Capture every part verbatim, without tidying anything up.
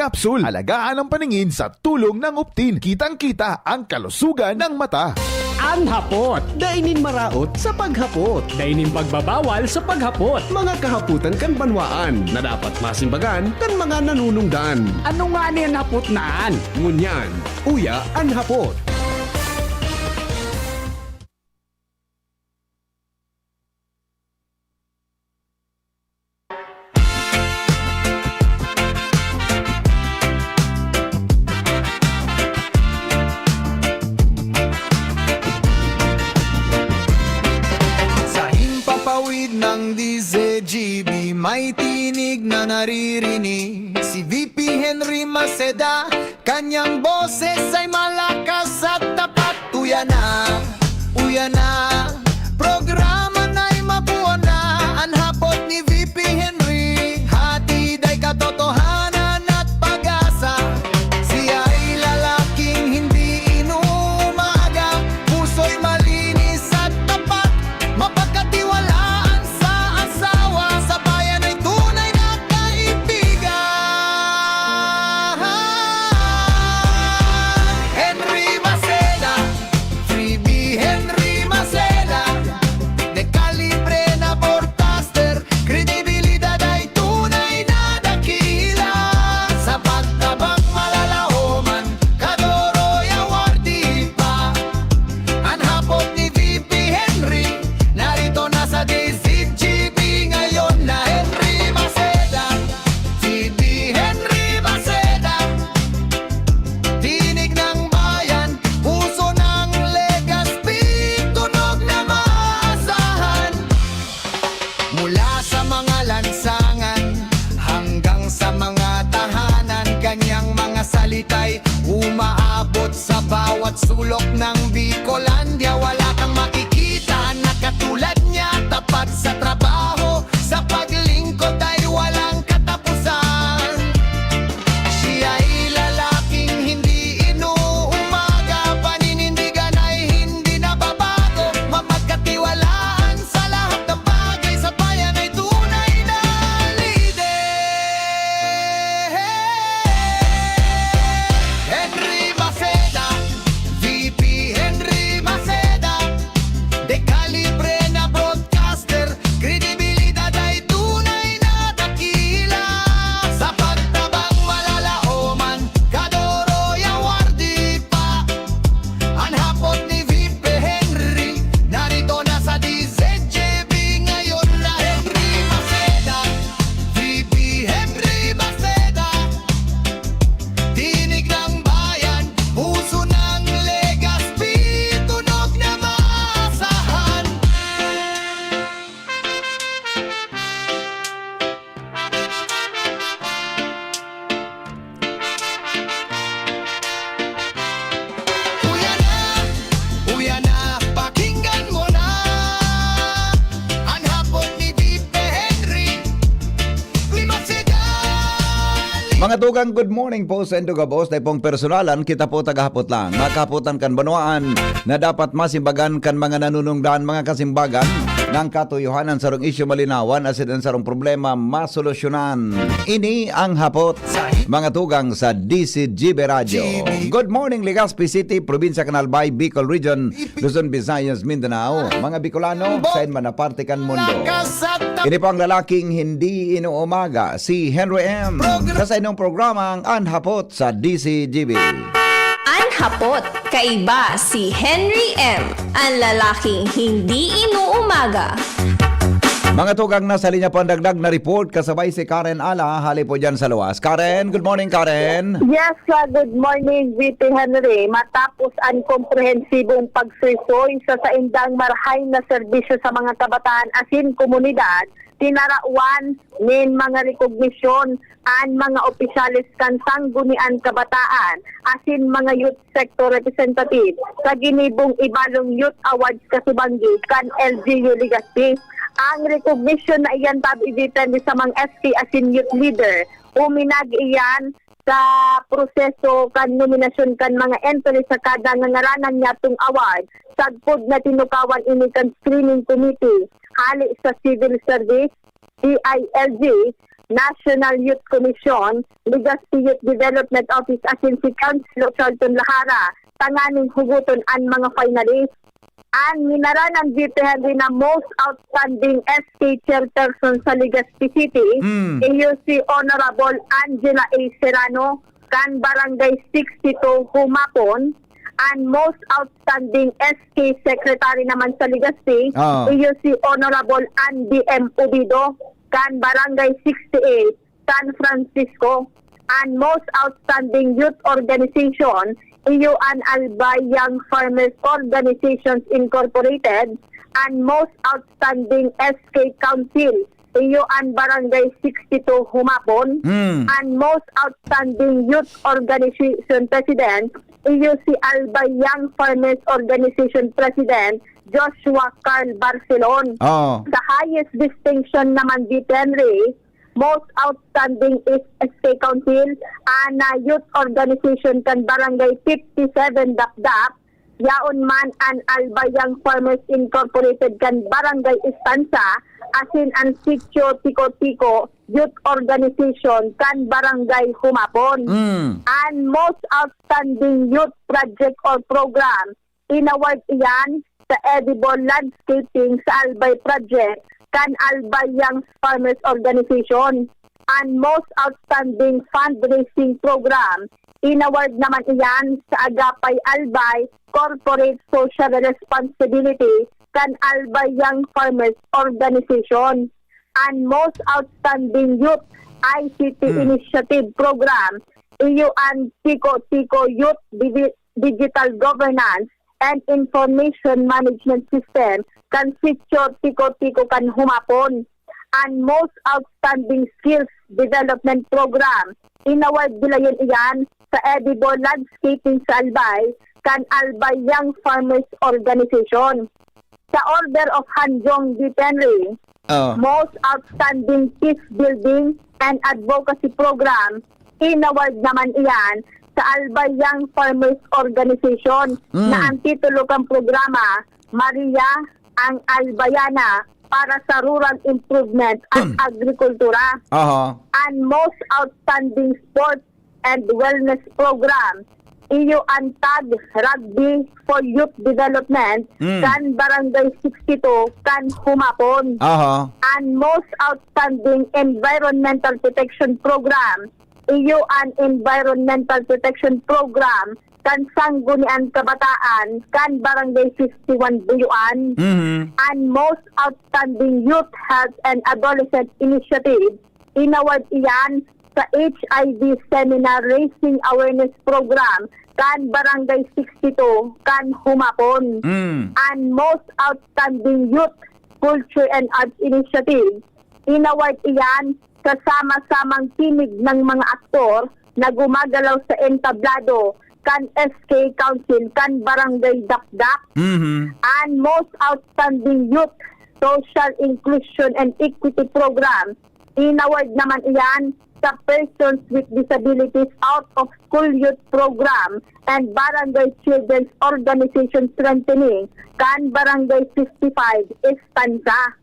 Capsule. Alagaan ang paningin sa tulong ng Optin. Kitang-kita ang kalusugan ng mata. An hapot. Dai nin maraot sa paghapot. Dai nin pagbabawal sa paghapot. Mga kahapotan kan banwaan na dapat masimbagan kan mga nanunungdan. Ano ngani an hapot na an? Ngunyan, uya an hapot. Sa himpapawid ng D Z G B, may tinig na naririnig si V P Henry Maceda. Kanyang boses ay malakas at tapat. Uya na, uya na. Programa na'y mabuo na. An hapot ni V P Henry. Hatid ay katotohanan at pag-asa. Siya'y lalaking hindi inuumaga. Puso'y malinis at tapat. Mapagkatiwalaan sa asawa. Sa bayan ay tunay na kaibigan. Henry Maceda, Freebie Henry Maceda, de kalibre na broadcaster, kredibilidad ay tunay na dakila. Sa pagtabang malalaoman, kadoroy awardee pa. An hapot ni V P Henry, narito na sa D Z G B ngayon na Henry Maceda. V P Henry Maceda, tinig ng bayan, puso ng Legazpi, tunog na maasahan. Mula sa mga lansangan hanggang sa mga tahanan, kanyang mga salita'y umaabot sa bawat sulok ng Bicolandia. Wala kang makikita na katulad niya, tapat sa trabaho, sa paglingkod ay walang katapusan. Siya'y lalaking hindi inuumaga, paninindigan ay hindi nababago, mapagkatiwalaan sa lahat ng bagay, sa bayan ay tunay na lider. Henry Maceda, V P Henry Maceda, de kalibre na broadcaster, kredibilidad ay tunay na dakila. Sa pagtabang malalaoman, kadoroy awardee pa. An hapot ni V P Henry, narito na sa D Z G B ngayon na Henry Maceda, V P Henry Maceda. Tinig ng bayan, puso ng Legazpi, tunog na maasahan. Uya na, uya na, pakinggan mo na. An hapot ni V P Henry, Maceda. Mga tugang, good morning po sa indong gabos. Dai pong personalan, kita po tagahapot lang. Mga kahapotan kan banwaan na dapat masimbagan kan mga nanunungdan, mga kasimbagan, ng katuyohan, an sarong isyu malinawan, asin an sarong problema masolusyonan. Ini ang hapot, mga tugang sa D Z G B Radyo. Good morning, Legazpi City, Probinsya kan Albay, Bicol Region, Luzon, Visayas, Mindanao. Mga Bicolano, sain man na parte kan mundo. Ini po ang lalaking hindi inuumaga, si Henry M. Sa saindong programang An Hapot sa D Z G B. An Hapot, kaiba si Henry M, an lalaking hindi inuumaga. Mga tugang, nasa linya po an dagdag na report, kasabay si Karen Ala, hali po diyan sa luwas. Karen, good morning, Karen. Yes, uh, good morning, V P Henry. Matapos an komprehensibong pagsuysoy sa saindang marahay na serbisyo sa mga kabataan asin komunidad, tinarawan nin mga rekognisyon an mga opisyales kan Sangguniang Kabataan asin mga youth sector representative sa ginibong Ibalong Youth Awards kasubanggi kan L G U Legazpi. Ang rekognisyon na iyan tab-, ibinigay sa mga S P asin youth leader. Huminag iyan sa proseso kan nominasyon kan mga entry sa kada ngangaranan niyatong award, sagkod na tinukawan ini kan screening committee hale sa civil service, D I L G, National Youth Commission, Legazpi Youth Development Office asin si Councilor Charlton Lahara tanganing hugoton an mga finalist. An nginaran ng V P Henry na most outstanding S K chairperson sa Legazpi City, Hmm. iyo si Honorable Angela A. Serrano, kan Barangay sixty-two Humapon. An most outstanding S K secretary naman sa Legazpi, Oo. iyo si Honorable Andy M. Ubido, kan Barangay sixty-eight, San Francisco. An most outstanding youth organization, iyo an Albay Young Farmers Organizations Incorporated. An most outstanding S K Council, iyo an Barangay sixty-two Humapon. Hmm. An most outstanding youth organization president, iyo si Albay Young Farmers Organization President Joshua Carl Barcelon. Oo. Sa highest distinction naman, V P Henry, most outstanding is S K Council, an, ah, youth organization kan Barangay fifty-seven Dapdap, yaon man an Albay Young Farmers Incorporated kan Barangay Estancia, asin an Sitio Tiko-Tiko Youth Organization kan Barangay Humapon. Mm. An most outstanding youth project or program, inaward iyan sa edible landscaping sa Albay Project kan Albay Young Farmers Organization. An most outstanding fundraising program, inaward naman iyan sa Agapay Albay Corporate Social Responsibility kan Albay Young Farmers Organization. An most outstanding youth I C T Hmm. initiative program, iyo an Tiko Tiko Youth Divi-, Digital Governance and Information Management System kan Sitio Tiko Tiko kan Humapon. An most outstanding skills development program, inaward dilayon iyan sa edible landscaping sa Albay kan Albay Young Farmers Organization. Sa Order of Hanjong, V P Henry, Oh. most outstanding peace building and advocacy program, inaward naman iyan sa Albay Young Farmers Organization Mm. na ang titulo kan programa, Maria ang Albayana para sa Rural Improvement at Agrikultura. Aha. An most outstanding sports and wellness program, iyo an Tag Rugby for Youth Development Mm. kan Barangay sixty-two kan Humapon. Aha. An most outstanding environmental protection program, iyo an Environmental Protection Program kan Sangguniang Kabataan kan Barangay fifty-one Buyuan. Mhm. An most outstanding youth health and adolescent initiative, inaward iyan sa H I V seminar raising awareness program kan Barangay sixty-two kan Humapon. Mm. An most outstanding youth culture and arts initiative, inaward iyan sa sama-samang tinig ng mga aktor na gumagalaw sa entablado kan S K Council kan Barangay Dakdak. Mhm. An most outstanding youth social inclusion and equity program, inaward naman iyan sa Persons with Disabilities Out of School Youth Program and Barangay Children's Organization Strengthening kan Barangay fifty-five Estancia.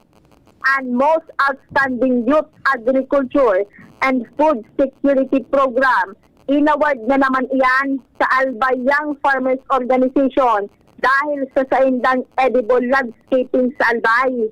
An most outstanding youth agriculture and food security program, inaward na naman iyan sa Albay Young Farmers Organization dahil sa saindang edible landscaping sa Albay.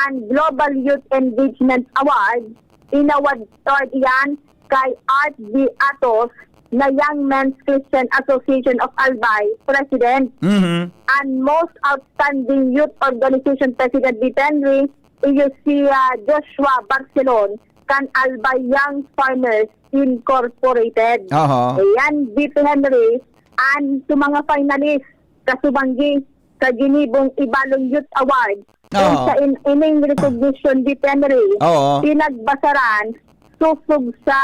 An Global Youth Engagement Award, inaward iyan kay Art V. Atos na Young Men's Christian Association of Albay President. Mhm. An most outstanding youth organization president ni Henry, iyo si, ah, Joshua Barcelon kan Albay Young Farmers Incorporated. Aha. Ayan, V P Henry, an sa mga finalist, kasubanggi sa ginibong Ibalon Youth Award, Oo. sa in-, ining recognition ni Henry, Oo. pinagbasaran sosog sa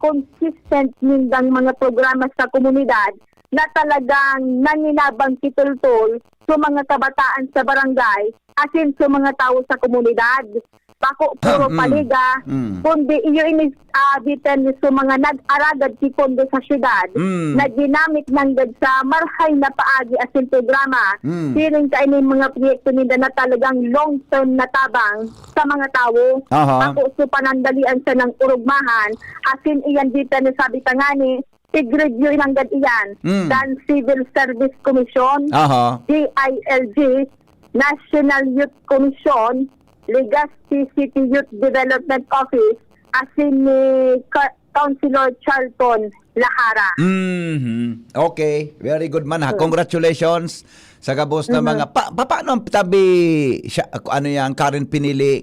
consistent nindang mga programa sa komunidad na talagang nanginabang kitultol sa mga kabataan sa barangay asin sa mga tawo sa komunidad. bako puro Mm. paliga, Mm. kundi iyo ini, ah, depende sa mga nag-aragad ki pondo sa syudad Mm. na ginamit nanggad sa marhay na paagi asin programa. Mm. Siring kaini mga proyekto ninda na talagang long term na tabang sa mga tawo. Aha. Bako sa panandalian sa nang urugmahan, asin iyan depende sa bitangani, tig-review nanggad iyan Mm. kan Civil Service Commission, Aha. D I L G, National Youth Commission, Legazpi City Youth Development Office, asin ni Ka-, Councilor Charlton Lahara. Mhm. Okay. Very good man, ha. Mm. Congratulations sa gabos na Mhm. mga pa-, pa-, paano ang tabi siya, ano yan, Karen, pinili?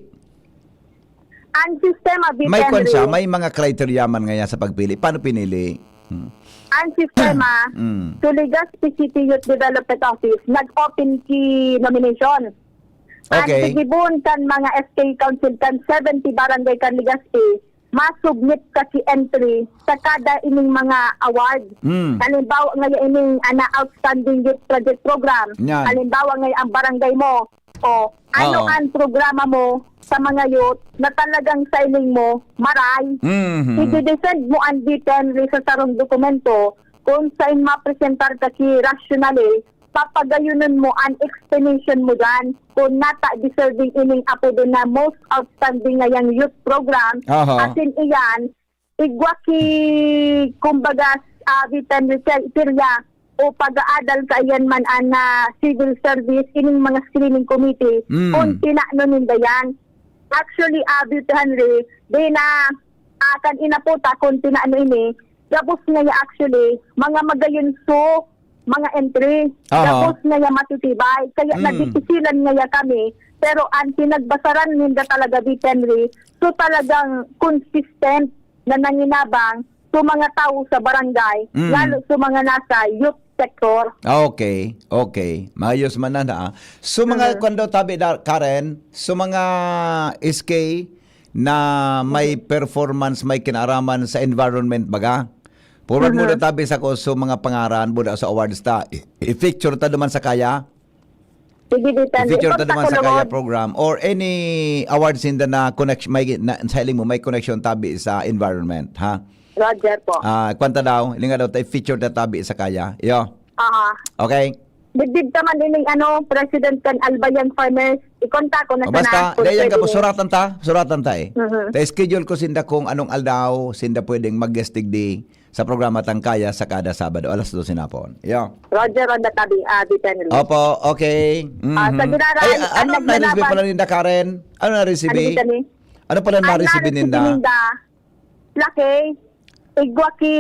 Ang sistema, Vic May kwan siya, Henry. may mga criteria man ngayon sa pagpili. Paano pinili? Hmm. Ang sistema, Mm. sa Legazpi City Youth Development Office, nag-open ki nomination. Ang Okay. tigibon kan mga S K Council kan seventy barangay kan Legazpi, masubmit ka ki entry sa kada ining mga award. Mm. Halimbawa, ngaya ining, ana, Outstanding Youth Project Program. Yan. Halimbawa, ngaya ang barangay mo, o, ano Oo. ang programa mo sa mga youth na talagang sa ining mo, maray? Mhm. I-defend mo ang depende sa sarong dokumento kung sain mapresentar ka ki rationally, papagayunon mo ang explanation mo dyan kung nata deserving ining apodo na most outstanding ngayang youth program. Aha. Asin iyan, igwa ki, kumbaga, ah, written criteria o pag-aadal kaiyan man an, ah, civil service, ining mga screening committee, Mm. kung tinano ninda yan. Actually, ah, Beauty Henry, di na, ah, kan inaputa kung tinano ini, gabos ngaya actually, mga magayon so, mga entry. Aha. Gabos ngaya matitibay. Kaya Mm. nadipisilan ngaya kami. Pero ang pinagbasaran ninda talaga, Beauty Henry, so talagang consistent na nanginabang sa mga tawo sa barangay, Mm. lalo sa mga nasa youth sector. Ah, okay, okay. Maayos man na, ha. So, mga Mm. kwan daw, tabi da, Karen, so mga S K na may Mm. performance, may kinaaraman sa environment, baga? Forward mo Mm. na tabi sa ko, so mga pangaran, buda sa awards ta. I-, i-feature ta duman sa kaya? Sige, Vic Henry. I-feature ta Ipagta duman ko sa kaya lugod. program or any awards ninda na connection, may, na, sa hiling mo, may connection tabi sa environment, ha? Roger po. Ah, kwanta daw, hilinga daw ta i-feature ta tabi sa kaya. Iyo. Aha. Okay? Dibdib ka man ining, ano, president kan Albayan Farmers. Ikonta ko na O, sana basta, kung dahil yan pwede ka po, niya. suratan ta, suratan ta eh. Mhm. Ta-schedule ko sinda kung anong aldaw, sinda pwedeng mag-guest digdi sa programa Tangkaya sa kada Sabado, alas dos hinapon. Iyo. Roger on the tabi, ah, Vic Henry. Opo, okay. Ah, sa Mhm. Ginaran, Ay, ah, ang ano na-receive naglalaban pala ninda, Karen? Ano na-receive? Ano, Vic Henry? Ano pala Ang na-receive na-receive ninda? ninda, laki, igwa ki,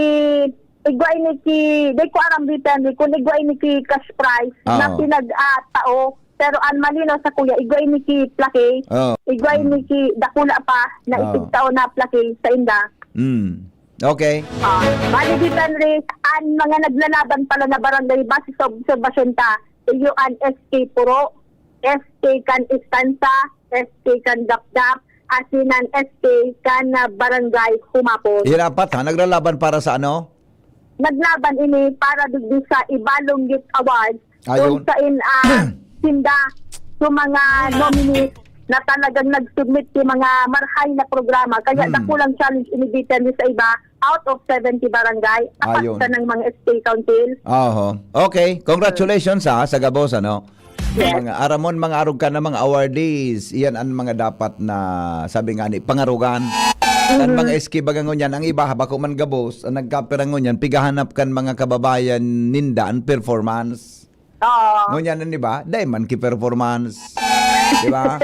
igwa ini ki, di ko aram, Vic Henry, kung igwa ini ki cash prize na Oo. pinag-, ah, tao. Pero ang malinaw sa kuya, igwa ini ki plaki, Oo. igwa ini Mm. ki dakula pa na Oo. itigtao na plaki sa inda. Mm. Okay. Ah, bali, Vic Henry, ang mga naglalaban pala na barangay, base sa obserbasyon ta, iyo an S K Puro, S K kan Estansa, S K kan Dapdap, asin an S K kan, ah, Barangay Humapon. Yan apat, ha? Naglalaban para sa ano? Naglaban ini para digdi sa Ibalong Youth Awards, Ayun. kung sain, ah, sinda sa mga nominees na talagang nag-submit sa mga marhay na programa. Kaya Hmm. dakulang challenge ini, Vic Henry, sa iba, out of seventy barangay, apat Ayun. ka ng mga S K Council. Oho. Okay. Congratulations, ha, sa gabos, ano? Yes. Mga aramon, mga arog ka na mga awardees. Iyan ang mga dapat na, sabi nga ni, pangarugan. Kan Mhm. mga S K baga ngunyan, ang iba, bako man gabos, ang nagkapira ngunyan, pigahanap kan mga kababayan ninda, ang performance. Oo. Ngunyan, di ba? Dai man ki performance. Di ba?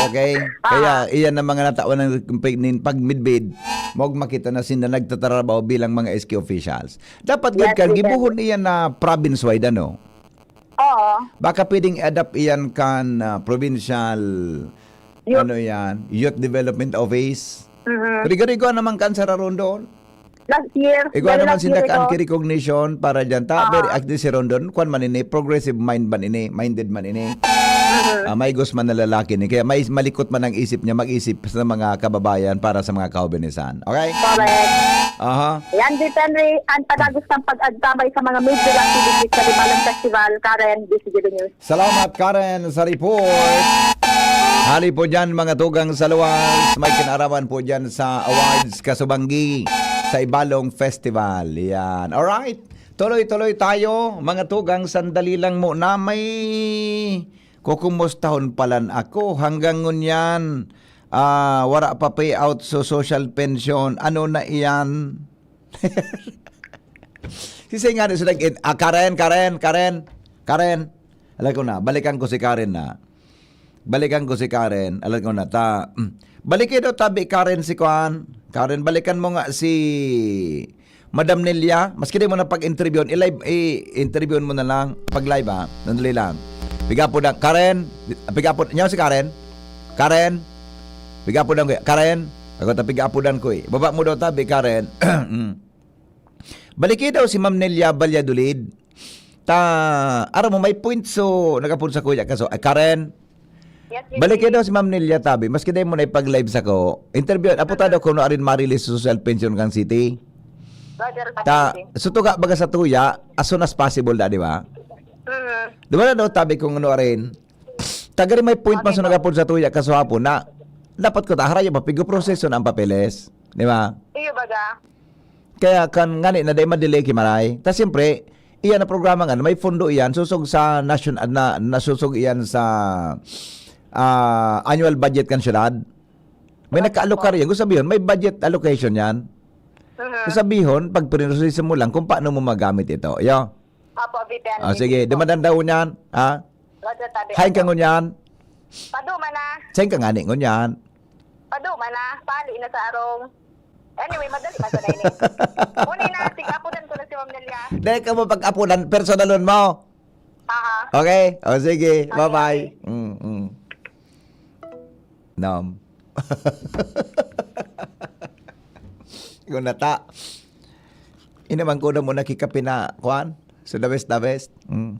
Okay? Ah. Kaya, iyan ang mga natawan ng pag-, nin-, pagmidbid. Mog makita na sinda nagtatrabaho bilang mga S K officials. Dapat Yes, gad kan, yes. gibuhon iyan na province-wide, ano? Oo. Baka pwedeng i-adapt iyan kan, ah, provincial, Youth. ano yan, Youth Development Office. Mhm. Rigo-rigo naman kan sa Rondon. Last year, Igwa very naman last sinda year kan ago. ki-recognition para dyan. Ta, Oo. very active si Rondon. Kwan man ini, progressive mind man ini, minded man ini. Mhm. Ah, may gus man na lalaki ni. Kaya may malikot man ang isip niya, mag-isip sa mga kababayan para sa mga kahobenesan. Okay? Correct. Aha. Yan, Vic Henry, ang padagos ng pag-agtabay sa mga major activities sa Limalang Festival, Karen, D C G B News. Salamat, Karen, sa report. Ali po dyan, mga tugang sa luwas. May kinaraman po dyan sa awards, kasubanggi sa Ibalong Festival. Yan. Alright. Tuloy-tuloy tayo, mga tugang. Sandali lang muna. May kukumustahon palan ako. Hanggang ngunyan, ah, wala pa payout sa social pension. Ano na iyan? Sisay nga ni sila, ah, Karen, Karen, Karen, Karen. Alam ko na, balikan ko si Karen na. Balikan ko si Karen. Alam ko na, ta, mm. Balik daw, tabi, Karen, si Kwan. Karen, balikan mo nga si Madam Nelia. Maski di mo na pag-interviewon, i-live, i-interviewon mo na lang. Pag-live, ha? Nandali lang. Pigapo na, Karen. Pigapo, niya si Karen? Karen? Pigapo na, Karen? Ako ta pigapo dan ko eh. Baba mo daw, tabi, Karen. Mm. Baliki daw si Ma'am Nelia Valladolid. Ta, aram mo, may point so, nagapod sa kuya kaso, ay, Karen, Yes, yes, baliki yes. daw si Ma'am Nelia, tabi, maski dahil mo na ipag-live sa ko, interview, apo ta daw kuno arin marilis sa social pension kang city. Brother, Ta, Cavite. Sutuga baga sa tuya, as soon as possible da, di ba? Mm. Di ba na daw, tabi, kung ano arin? Tagari may point Okay man sa po. nagapod sa tuya, kaso hapon na, dapat ko ta, harayo pa, pigo proseso na ang papeles. Di ba? Iyo baga. Kaya kan ngani na dai ma-delay ki Maray. Ta siyempre, iyan na programa nga, may pondo iyan, susog sa nasyon-, na, nasusog iyan sa, ah, annual budget kan syudad. May Opo. nagka-allocate yan. Gusto sabihin, may budget allocation yan. Mhm. Gusto sabihin, pag pinrosesa mo lang kung paano mo magamit ito. Yo. Opo, V P N. Oh, sige, dumadan daw niyan, ha? Brother, tabi Hain ka ako. ngunyan? Paduma na. Sain ka ngani ngunyan? Paduma na. Pali na sa arong. Anyway, madali man sa ini. Una na, tig-apudan ko na si Ma'am Nelia. Dahil ka mo pag-apudan, personalon mo. Aha. Okay? O sige, Okay, bye-bye. okay. Mm, mm. Nom. Kung nata, inaman ko na mo nakikape na, kwan? So the best, the best. Mm.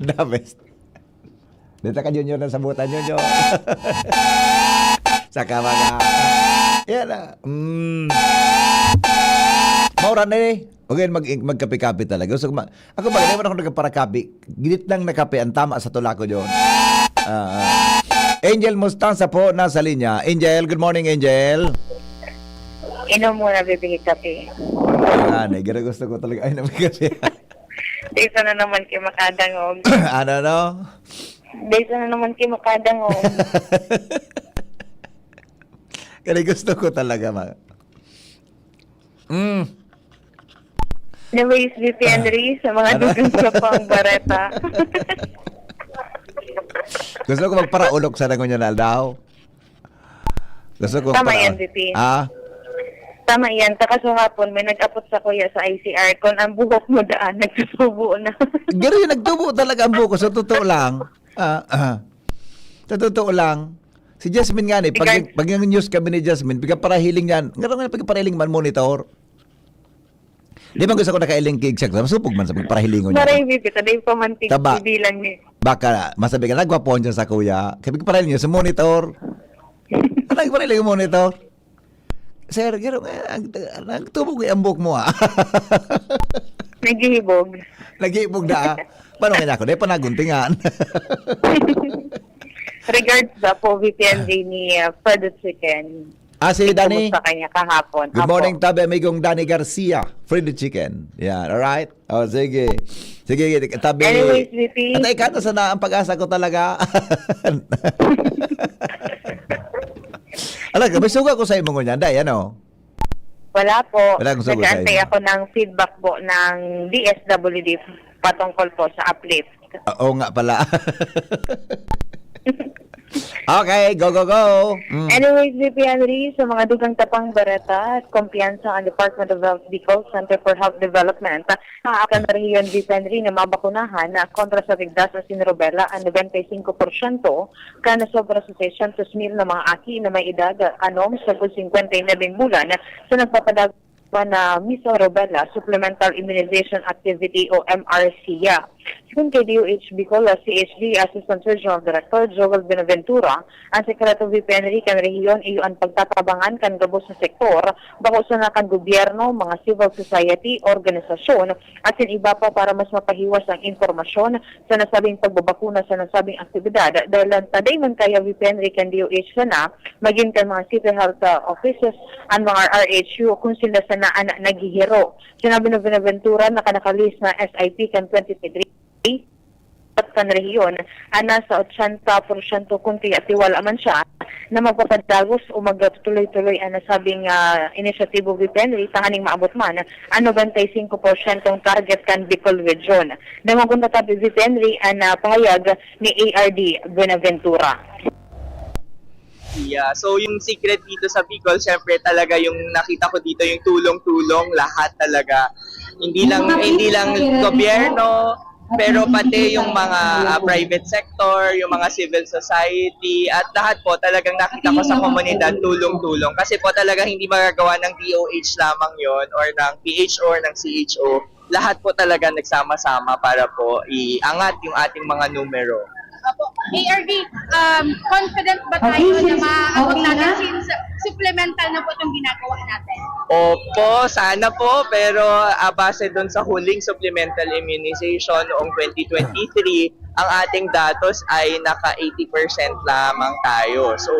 The best. Dito ka, Junior, na sabutan, Junior. Saka mga, yan na. Mm. Mauran na eh. Okay, mag-, magkape-kape talaga. Gusto ko ma-, ako ba, naman ako nagparakape. Ginit lang na kape, ang tama sa tula ko, John. Ah, ah. Angel Mostaza po, nasa linya. Angel, good morning, Angel. Inom muna, bibili kape. Yan, eh, gano'n gusto ko talaga. Ay, namigas yan. Dito na naman kayo makadangog. Ano, no? Dito na naman kayo makadangog. Kaya gusto ko talaga, ma-, mm. Anyways, V P Henry, sa mga Ah, ano? dugang sa pang bareta. Gusto ko magparaulok sa dangon niya na daw. Gusto ko Tama para-, yan, V P. Ah? Tama yan. Ta kaso hapon, may nag-apot sa kuya sa I C R. Kung ang buhok mo daan, nagsusubo na. Gano'n yung nagtubo talaga ang buhok ko, sa totoo lang. Ah, ah. Sa totoo lang. Si Jasmine nga ni, pag, Ikaw- pag yung news kami ni Jasmine, pagkaparahiling niyan, nga nga pagkaparahiling man monitor. Di ba gusto ko nakailing kig siya? Masupog man sa pagparahilingon niya. Maray, V P, taday pa man tig-, Taba. bilang ni. Baka, masabi ka, nagwapo siya sa kuya. Kaya pagparahiling niya sa monitor. Nagparahiling yung monitor. Sir, gano'n nga, nag-, nagtubo ko yung buhok mo, ah. Naghihibog. Naghihibog na, ah. Paano nga ako? Dahil panaguntingan. Regards sa po, V P N J ni, uh, Fred the Chicken. Ah, si Danny. Kumusta kanya kahapon? Good Apo. morning, tabi, amigong Danny Garcia. Fred the Chicken. Yan, alright? Oh, sige. Sige, tabi. Anyways, V P. At ay, kato sana ang pag-asa ko talaga. Alam ka, may suga ko sa imo ngunyan, day, ano? Wala po. Wala akong sugot sa Nag-aantay inyo. ako ng feedback po ng D S W D patungkol po sa uplift. Ah, oo nga pala. Okay, go, go, go. Mm. Anyways, V P Henry, sa mga dugang tapang bareta at kumpiyansa ang Department of Health Bicol Center for Health Development, ang akan na rehiyon, V P Henry, na mabakunahan na kontra sa tigdas asin rubella ang nobenta y singko porsyento kan sobra sa seiscientos mil na mga aki na may edad anom sagkod singkwenta y nuwebeng bulan sa nagpapadag-, na measles rubella supplemental immunization activity o M R C I A. Kun kay D O H Bicol, ah, C H D Assistant Regional Director Joel Benaventura, ang sekreto V P N R I kan rehiyon iyo an pagtatabangan kan gabos na sektor, bako sana kan gobyerno, mga civil society, organisasyon, asin iba pa para mas mapahiwas ang impormasyon sa nasabing pagbabakuna sa nasabing aktibidad. Dahil lang taday man kaya V P N R I kan D O H sana, magin kan mga city health, ah, offices, an mga R H U, kung sila sana an naghihiro. Sinabi ni Benaventura na kan nakalihis na S I P kan twenty twenty-three, at kan rehiyon, an nasa ochenta porsyento kun kaya tiwala man siya na magpapadagos o magtutuloy-tuloy an nasabing, ah, inisyatibo V P N R I tanganing maabot man an nobenta y singko porsyentong target kan Bicol Region. Dangogon ta ta V P N R I an, ah, pahayag ni A R D Buenaventura. Yeah. So yung secret dito sa Bicol, syempre talaga yung nakita ko dito, yung tulong-tulong, lahat talaga. Hindi lang hindi lang gobyerno, pero pati yung mga, ah, private sector, yung mga civil society, at lahat po talagang nakita ko sa komunidad, tulong-tulong. Kasi po talagang hindi magagawa ng D O H lamang yon or ng P H O or ng C H O. Lahat po talaga nagsama-sama para po iangat yung ating mga numero. Opo. A R D, um, confident ba tayo na maabot natin since supplemental na po itong ginagawa natin? Opo, sana po, pero, ah, base dun sa huling supplemental immunization noong twenty twenty-three, ang ating datos ay naka eighty percent lamang tayo. So,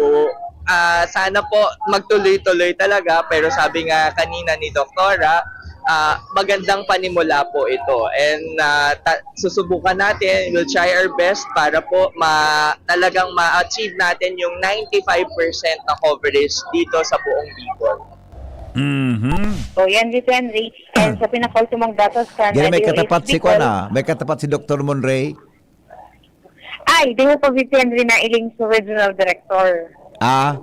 ah, sana po magtuloy-tuloy talaga, pero sabi nga kanina ni Doktora, ah, magandang panimula po ito. And, ah, ta- susubukan natin, we'll try our best para po ma- talagang ma-achieve natin yung ninety-five percent na coverage dito sa buong Bicol. Mhm. So, yan, V P N R I. And sa pinakaultimong datos kan Gani may D O H katapat si Bicol, Kwan ah. May katapat si Doktor Monray. Ay, di mo pa, V P N R I, nailing sa regional director. Ah,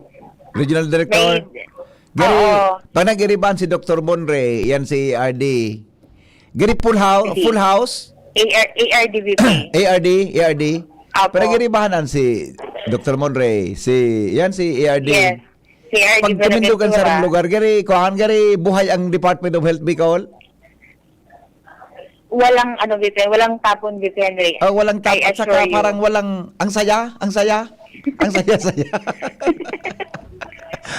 regional director. May, Gani, oo. Pag nag-iriban si Doktor Monray, yan si A R D. Gani full house, Sige. Full house. A R, A R D V P. A R D, A R D. Apo. Pag nag-iribahanan si Doktor Monray, si yan si A R D. Yes. Si A R D Pag tumindugan sa Buenaventura. Arang lugar, gari, kuhan, gari, buhay ang Department of Health Bicol. Walang ano, V P N, walang tapon, V P N R I. Ah, walang I tapon, saka assure you. Parang walang, ang saya, ang saya. Ang saya-saya.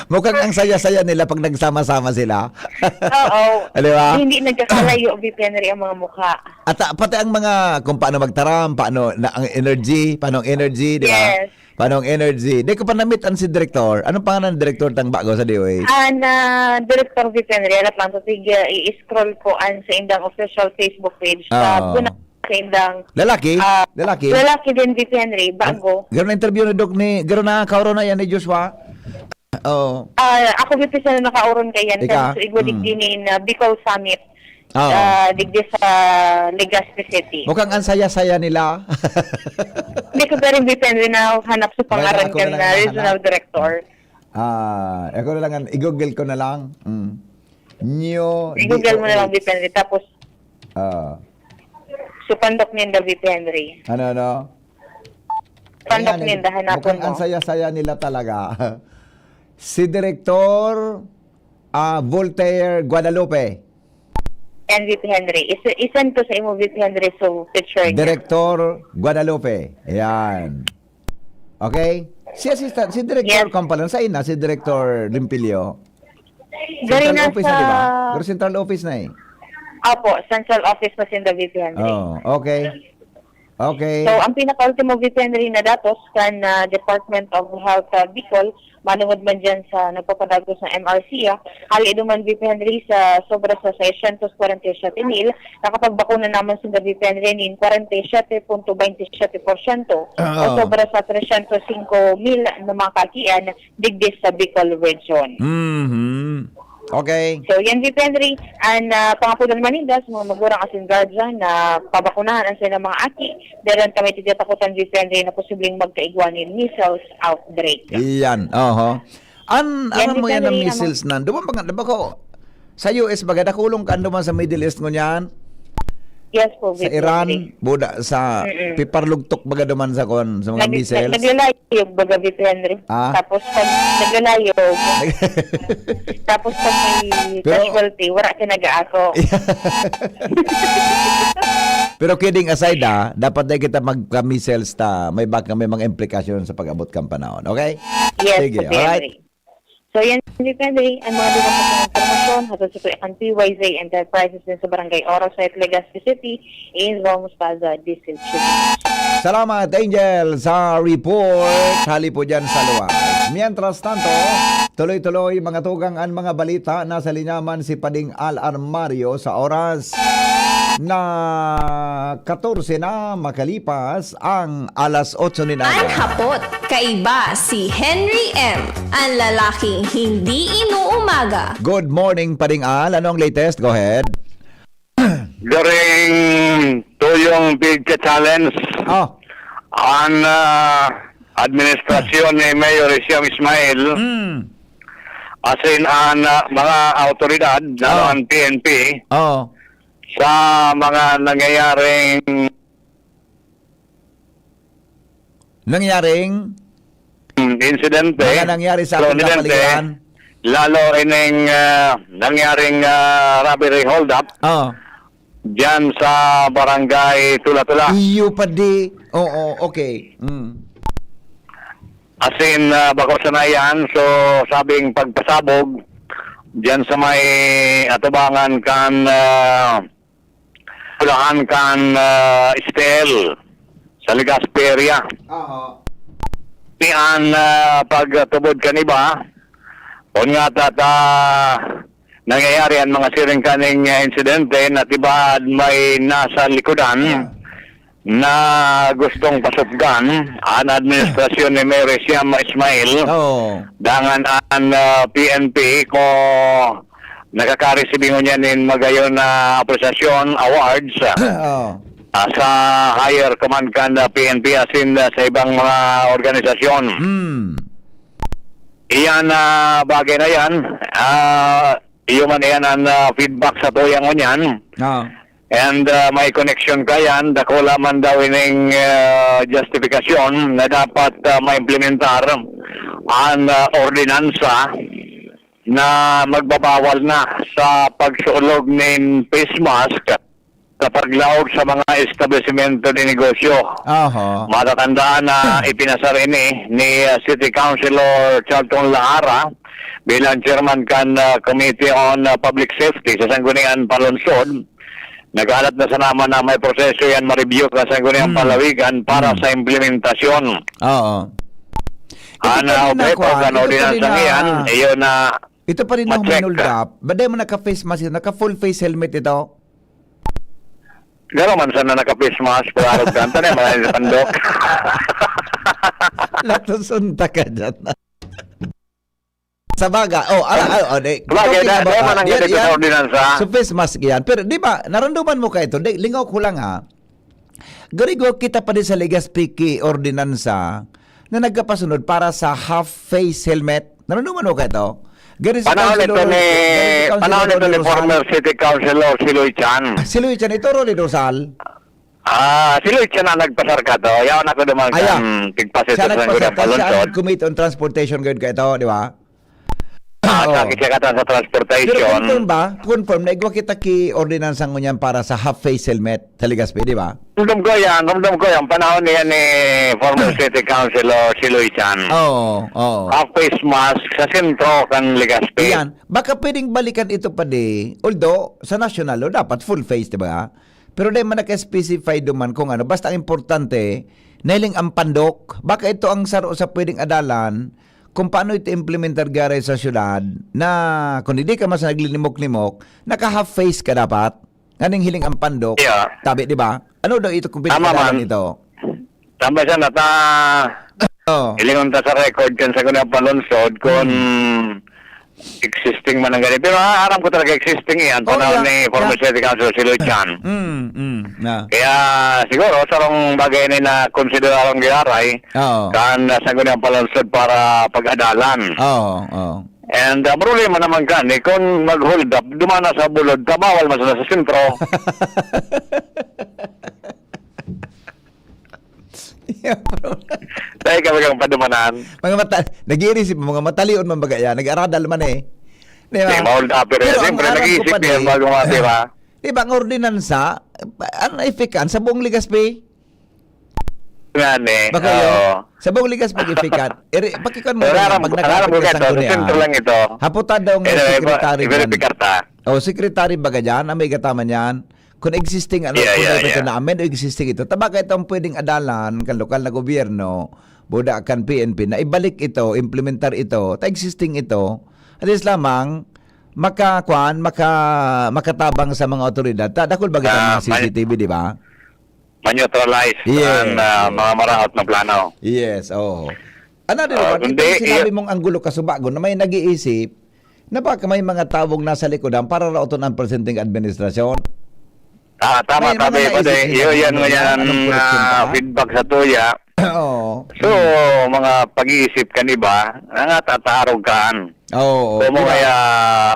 Mukhang ang saya-saya nila pag nagsama-sama sila. Oo. Di ba? Hindi nagkakalayo, V P N R I, ang mga mukha. At ah, pati ang mga kung paano magtaram, paano na ang energy, paano ang energy, di ba? Yes. Paano ang energy? Di ko pa namit ang si director. Anong pangalan ng director tang bago sa D O H? An ah, Director V P N R I, alat lang, so sige, i-scroll ko an sa indang official Facebook page. Sa Oo. Buna, sa indang Lalaki? ah, Lalaki? Lalaki din, V P N R I, bago. Garo na interview ni Doc ni, garo na kauro na yan ni Joshua. Oh. Ah, ako V P N R I nakauron kay yan. Ika? So, igwa digdi ni na Bicol Summit. Oo. Ah, digdi sa Legazpi City. Mukhang ang saya-saya nila. Hindi ko pa rin V P N R I na hanap sa pangaran Ako kan na lang na nahanap. Regional Director. Ah, ako na lang, i-google ko na lang. Mm. New I-google mo na lang D O H. V P N R I. Tapos, Ah. supandok ninda V P N R I. Ano, ano? Pandok Ayan, ninda, hanapon mukhang mo. Ang saya-saya nila talaga. Si Director ah, Voltaire Guadalupe. Yan, V P N R I. Is- isend ko sa imo, V P N R I, so picture niya. Director Guadalupe. Ayan. Okay? Si assistant, si Director Yes. Kampalan, sa ina, si Director Limpilio. Gari Central na office sa... na, di ba? Pero central office na eh. Opo, central office na sinda, V P N R I. Oh, okay. Okay. So, ang pinaka-ultimo, V P N R I, na datos kan ah, Department of Health sa Bicol, manungod man dyan sa nagpapadagos na M R C, ah, hali duman, V P N R I, sa sobra sa seiscientos kwarenta y siete mil, nakapagbakuna naman sinda, V P N R I, nin kwarenta y siete punto baynte y siete porsyento, o Ah. sobra sa tresyentos singko mil na mga kaakian digdi sa Bicol Region. Mhm. Okay. So, yan, V P N R I, an ah, pangapodan man ninda sa mga magurang asin guardian na pabakunahan ang silang mga aki, dahil kami tigatakutan, V P N R I, na posibleng magkaigwa nin measles outbreak. Iyan, oho. An, Yan, ano mo di yan ka ang rin measles nan? Duman pa nga, diba ko, sa U S baga, dakulong ka duman sa Middle East ngunyan? Yes po, Sa V P N R I. Iran, buda, sa Mm-mm. piparlugtok baga duman sa kon, sa mga Nag- missiles? Naglalayog baga, V P N R I. Ah? Tapos pag naglalayog, tapos pag may Pero- casualty, wala ka nag-aako. Pero kidding aside, ah, dapat dai kita magka-measles ta may baka may mga implikasyon sa pag-abot kan panahon. Okay? Yes, Sige, Kuya alright? Henry. So, yan, depende. Ang mga dugang sa mga impormasyon, hatod sa Kuya kan P Y Z Enterprises din sa Barangay Oro, sa Legazpi City, in Ramos Plaza, District. Salamat, Angel, sa report. Hali po dyan sa luwas. Mientras tanto, tuloy-tuloy, mga tugang, ang mga balita. Nasa linya man si Pading Al Armario sa oras na katorse na makalipas ang alas otso nin An aga. Hapot, kaiba si Henry M, ang lalaking hindi inuumaga. Good morning, Pading Al. Ano ang latest? Go ahead. Garing tuyong pigka-challenge Oh. an, ah, administrasyon ni Mayor Siam Ismail, Mm. asin an, ah, mga awtoridad, lalo Oh. an P N P, Oh. sa mga nangyayaring Nangyaring? Mm, insidente. Mga nangyari sa Pero ating insidente, kapaligiran. Lalo ining, ah, nangyaring, ah, robbery hold-up Oh. diyan sa Barangay Tula-Tula. Iyo pa di. Oo, okay. Mm. Asin, ah, bako sana yan. So, sabing pagpasabog diyan sa may atubangan kan, ah, ulahan kan, ah, S T L sa Legazpi area. Aha. Ni an, ah, pagtubod kan iba, kun nga ta, ta nangyayari an mga siring kaning, ah, insidente na tibaad may nasa likodan Ah. na gustong pasupgan an administrasyon ni Mayor Siam Ismail. Oo. Dangan an, ah, P N P ko nakaka-receive ngunyan nin magayon na apresasyon, awards, ah, Oo. ah, sa higher command kan, ah, P N P asin, ah, sa ibang mga organisasyon. Hmm. Iyan na bagay na yan, ah, iyo man iyan an, ah, feedback sa tuyang ngunyan. Oo. And, ah, may connection kayan, dakula man daw ining, ah, justifikasyon na dapat, ah, maimplementar an, ah, ordinansa na magbabawal na sa pagsulog nin face mask sa paglaog sa mga establisimento de negosyo. Aha. Matatandaan na ipinasar ini ni, ah, City Councilor Charlton Lahara bilang chairman kan, ah, Committee on, ah, Public Safety sa Sangguniang Panlungsod. Naghalat na sana man na may proseso yan ma-review kan Sangguniang Hmm. Panlalawigan para Hmm. sa implementasyon. Oo. Ito Ana, pa rin okay, na, pag kuwan, ano ito din pa ang rin na, sangian, iyo na ito pa rin ang ma-check. May hold up. Ba't di mo naka-face mask ito? Naka-full face helmet ito? Garo man sana naka-face mask, pero arog ka. Anto na yung mga pandok? Latusunta ka dyan. Sa baga, oh, ala, ala, oh, di, Bagay, talking na, about, dahil man ang yan, ganito yan. Sa ordinansa. So, face mask yan. Pero, di ba, naranduman mo ka ito? Di, lingaw ko lang, ha. Garigo kita pa din sa Legazpi ki ordinansa na nagkapasunod para sa half face helmet. Naranduman mo ka ito? Gari si Panahon Councilor, ito ni, gari si Councilor panahon ito Ronnie ni Rosal. Former City Councilor Siloy Chan. Ah, Siloy Chan, ito, Ronnie Rosal. Ah, Siloy Chan ang nagpasar ka to. Yaon ako duman Aya. Kan tigpasit Siya sa nagpasar Sangguniang ka, siya ang Panlungsod. Committee on Transportation, gayud ka ito, di ba? Ah, Oo. Sa kisikatan sa transportation. Pero confirm ba? Confirm na igwa kita ki ordinansa ngunyan para sa half face helmet sa Legazpi, di ba? Ramdam ko yan, ramdam ko yan. Panahon niya ni former city councilor Siloy Chan. Oo, oo. Half face mask sa sentro kan Legazpi. Yan. Baka pwedeng balikan ito pa di. Although, sa national law, dapat full face, di ba? Pero di man naka-specify duman kung ano. Basta ang importante, nahiling ang pandok. Baka ito ang saro sa pwedeng adalan kung paano ito implementar gare sa syudad na kung hindi ka man sa naglinimok-limok, naka-half face ka dapat. Nganing hiling ang pandok, Yeah. tabi, di ba? Ano daw ito kung Tama pinag-aralan man. Ito? Tama siya, nata-, Oh. Hilingon ta sa record kan Sangguniang Panlungsod kung Hmm. existing man ang ganito. Pero, ah, aram ko talaga existing yan, Oh, panahon yeah, ni former yeah. City Councilor Siloy Chan. Mm, mm, yeah. Kaya, siguro, sarong bagay ni na konsideraran giraray Oo. Kan, ah, Sangguniang Panlungsod para pag-adalan. Oo, oo. And, ah, problema naman kan, eh, kung mag-hold up, dumana sa bulod, tabawal man sila sa sentro. Yeah, bro. Dahil kami kang padumanan. Mga mata-, nag-iisip, mga matalion man baga yan, nag-aradal man eh. Di ba? Di, ma-hold up, pero Pero ang siyempre, aram ko nag-iisip pa yan din, bago matira. Di ba, ang ordinansa, Ano na effect kan sa buong Legazpi? Ngani, Baka yun? oo. Sa buong Legazpi effect kan. Ere, pakikuan mo Wala na, lang, pag wala lang nakakapit ka bugat sa to. Sangguniang. Sentro lang ito. Haputan daw nga Ere, secretary iba- dyan. iba- karta. O, secretary baga dyan, ang may gataman yan. Kung existing, ano, Yeah, kung yeah, may yeah. na-amend o existing ito. Tabaka ito ang pwedeng adalan kan lokal na gobyerno, buda kan P N P, na ibalik ito, implementar ito, ta existing ito. At least lamang, makakuan, maka, makatabang sa mga otoridad. Ta, dakul ba kita Ah, mga C C T V, di ba? Ma-neutralize Yes, ang ah, yes. mga maraot na plano. Yes, oo. Ano din, Ah, Juan, kundi, itong sinabi iya- mong anggulo kasubagon na may nag-iisip na baka may mga tawong nasa likodan para raoton ang presenteng administrasyon. Ah, tama, May mga sabi ko naisip din. nila Iyo, kung yan ano nga yan, yan, anong koreksyon ah, pa? feedback sa tuya. Oo. So, mga pag-iisip kan iba, nangatatarog kaan. Oo. Kung Diba? kaya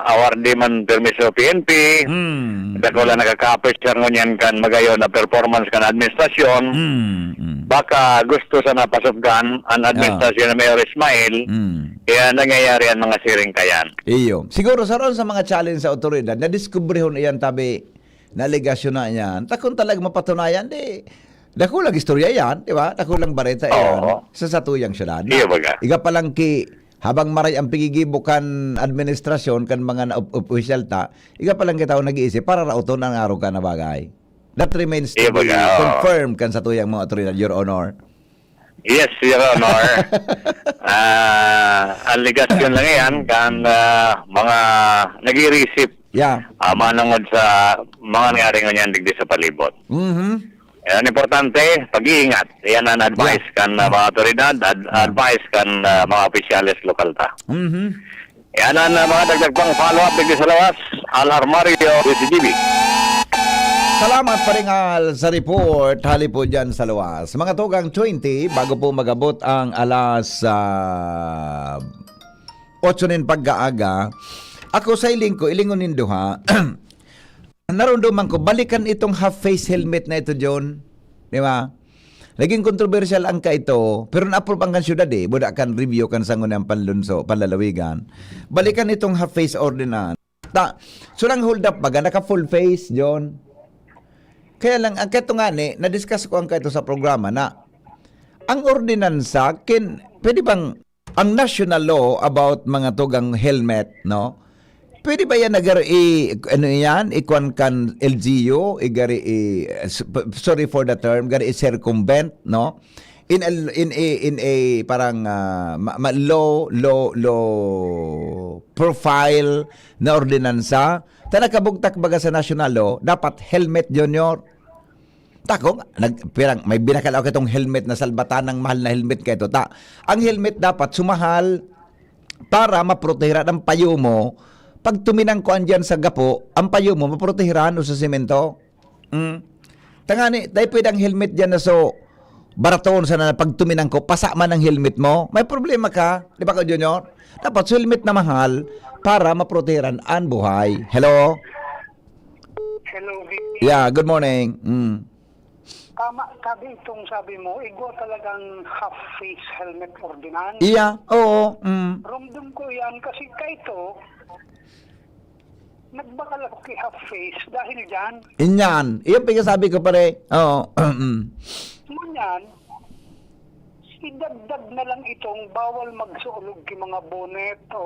award di man permiso P N P, Hmm. dakula nakakapos siya ngunyan kan magayon na performance kan administrasyon, Hmm. Hmm. baka gusto sana pasubgan ang administrasyon ni Mayor Ismail, Hmm. kaya nangyayari ang mga siring kayan. Iyo. Siguro sa ron sa mga challenge sa otoridad, nadiskubrehon iyan tabi na alegasyon na iyan. Ta kung talaga mapatunayan, di, dakulang istorya yan, di ba? Dakulang bareta yan Oo. sa satuyang syudad. Iyo, baga. Iga palang ki, habang maray ang pigigibo kan administrasyon, kan mga na, op- opisyal ta, iga palang kita nag-iisip para raoton ang araw ka na bagay. That remains to Iyo, be baga, oo. confirmed kan satuyang mga otoridad, Your Honor. Yes, Your Honor. Ah, alegasyon lang yan kan ah, mga nag-iisip Yeah. ah, manungod sa mga nangyari ngunyan digdi sa palibot. Mhm. Yan ang importante, pag-iingat. Yan ang advice kan ah, mga otoridad, ad- advice kan ah, mga opisyales lokal ta. Mhm. Yan ang ah, mga dagdag pang follow-up digdi sa lawas. Al Armario, D C G B. Salamat, Paring Al, sa report. Hali po dyan sa luwas. Mga tugang twenty, bago po magabot ang alas ah, otso nin pagkaaga, ako sa iling ko, ilingon nindo ha, narunduman ko, balikan itong half-face helmet na ito, John. Di ba? Naging kontrobersyal ang kaito, pero na-approve ang kan syudad eh. Buda kan review kan sangunang panlunso, panlalawigan. Balikan itong half-face ordinance. Ta, so nang hold up baga, naka full face, John. Kaya lang, ang kaito nga ni, na-discuss ko ang kaito sa programa na ang ordinansa, kin, pwede bang, ang national law about mga tugang helmet, no? Pwede ba yan na gari i, ano yan, ikuan kan L G U, igari i, s- p- sorry for the term, gari i-circumvent, no? In a, in a, in a parang ah, ma, ma, low, low, low profile na ordinansa. Ta nakabugtak baga sa national law, dapat helmet, Junior. Tako, nag, pirang, may binakal ako itong helmet na salbatanang mahal na helmet kaito. Ta, ang helmet dapat sumahal para maprotehiran ang payo mo. Pag tuminang ko andyan sa gapo, ang payo mo maprotehiran o sa semento. Mm. Tangani, tayo pwede ang helmet dyan na so, baraton sana na pag tuminang ko, pasa man ang helmet mo. May problema ka, di ba ka, Junior? Dapat so helmet na mahal para maprotehiran ang buhay. Hello? Hello, V P. Yeah, good morning. Mm. Tama, sabi itong sabi mo, igwa talagang half-face helmet ordinance. Iya, oo. Mm. Rumdum ko yan kasi kaito, nagbakal ako kay half-face dahil dyan. Inyan. Iyan pinasabi ko, pare. Oo. Mm. Ngunyan, idagdag na lang itong bawal magsuolog ki mga bonnet o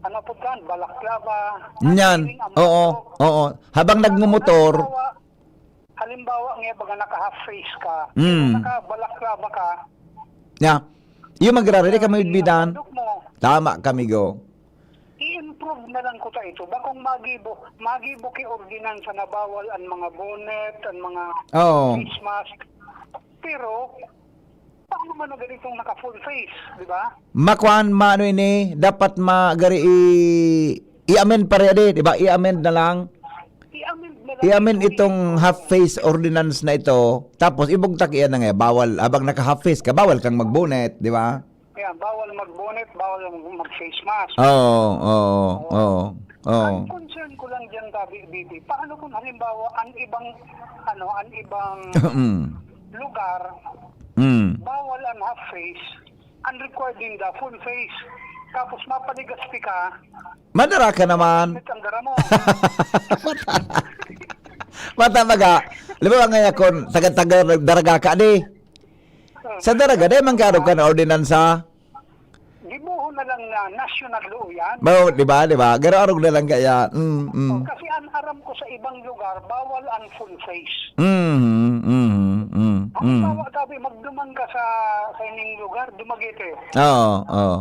ano po dyan, balaklava. Inyan. Ang Oo. amok. Oo. Habang nagmumotor, Halimbawa, halimbawa nga, baga naka-half face ka, Mm. naka-balaklava ka, ya. Yung magrarili ka, may bidan. Tandok mo. Tama kami, go. I-improve na lang ko ta ito. Bakong magibo, magibo ki ordinansa na bawal ang mga bonnet, ang mga Oo. face mask. Pero, paano man na ganitong naka-full face, di ba? Makuan, maano ini, dapat magari i, i-amend pa rin, di ba? I-amend na lang. I-amend na lang I-amend ito. itong half face ordinance na ito. Tapos ibugtak iyan na nga, bawal, habang naka-half face ka, bawal kang mag-bonnet, di ba? Ayan, bawal mag-bonnet, bawal mag-face mask. Oo, oo, oo, oo. Ang concern ko lang dyan, Gabi, B P, paano kung halimbawa, ang ibang, ano, ang ibang Mm. lugar, Mm. bawal ang half face, ang required din the full face. Tapos mapaligas ka, Madara ka naman. Met ang dara mo. Mata baga, di ba nga yakon, taga-taga daraga ka di? Sa daraga, di man kaarog kan ordinansa? Gibohon na lang na national law yan. Ba, di ba, di ba? Garo-arog na lang kaya. Mm, mm. Oh, kasi ang aram ko sa ibang lugar, bawal ang full face. Mm, mm, mm, mm. Halimbawa, sabi, magduman ka sa, sa ining lugar, Dumaguete. Oo, oo.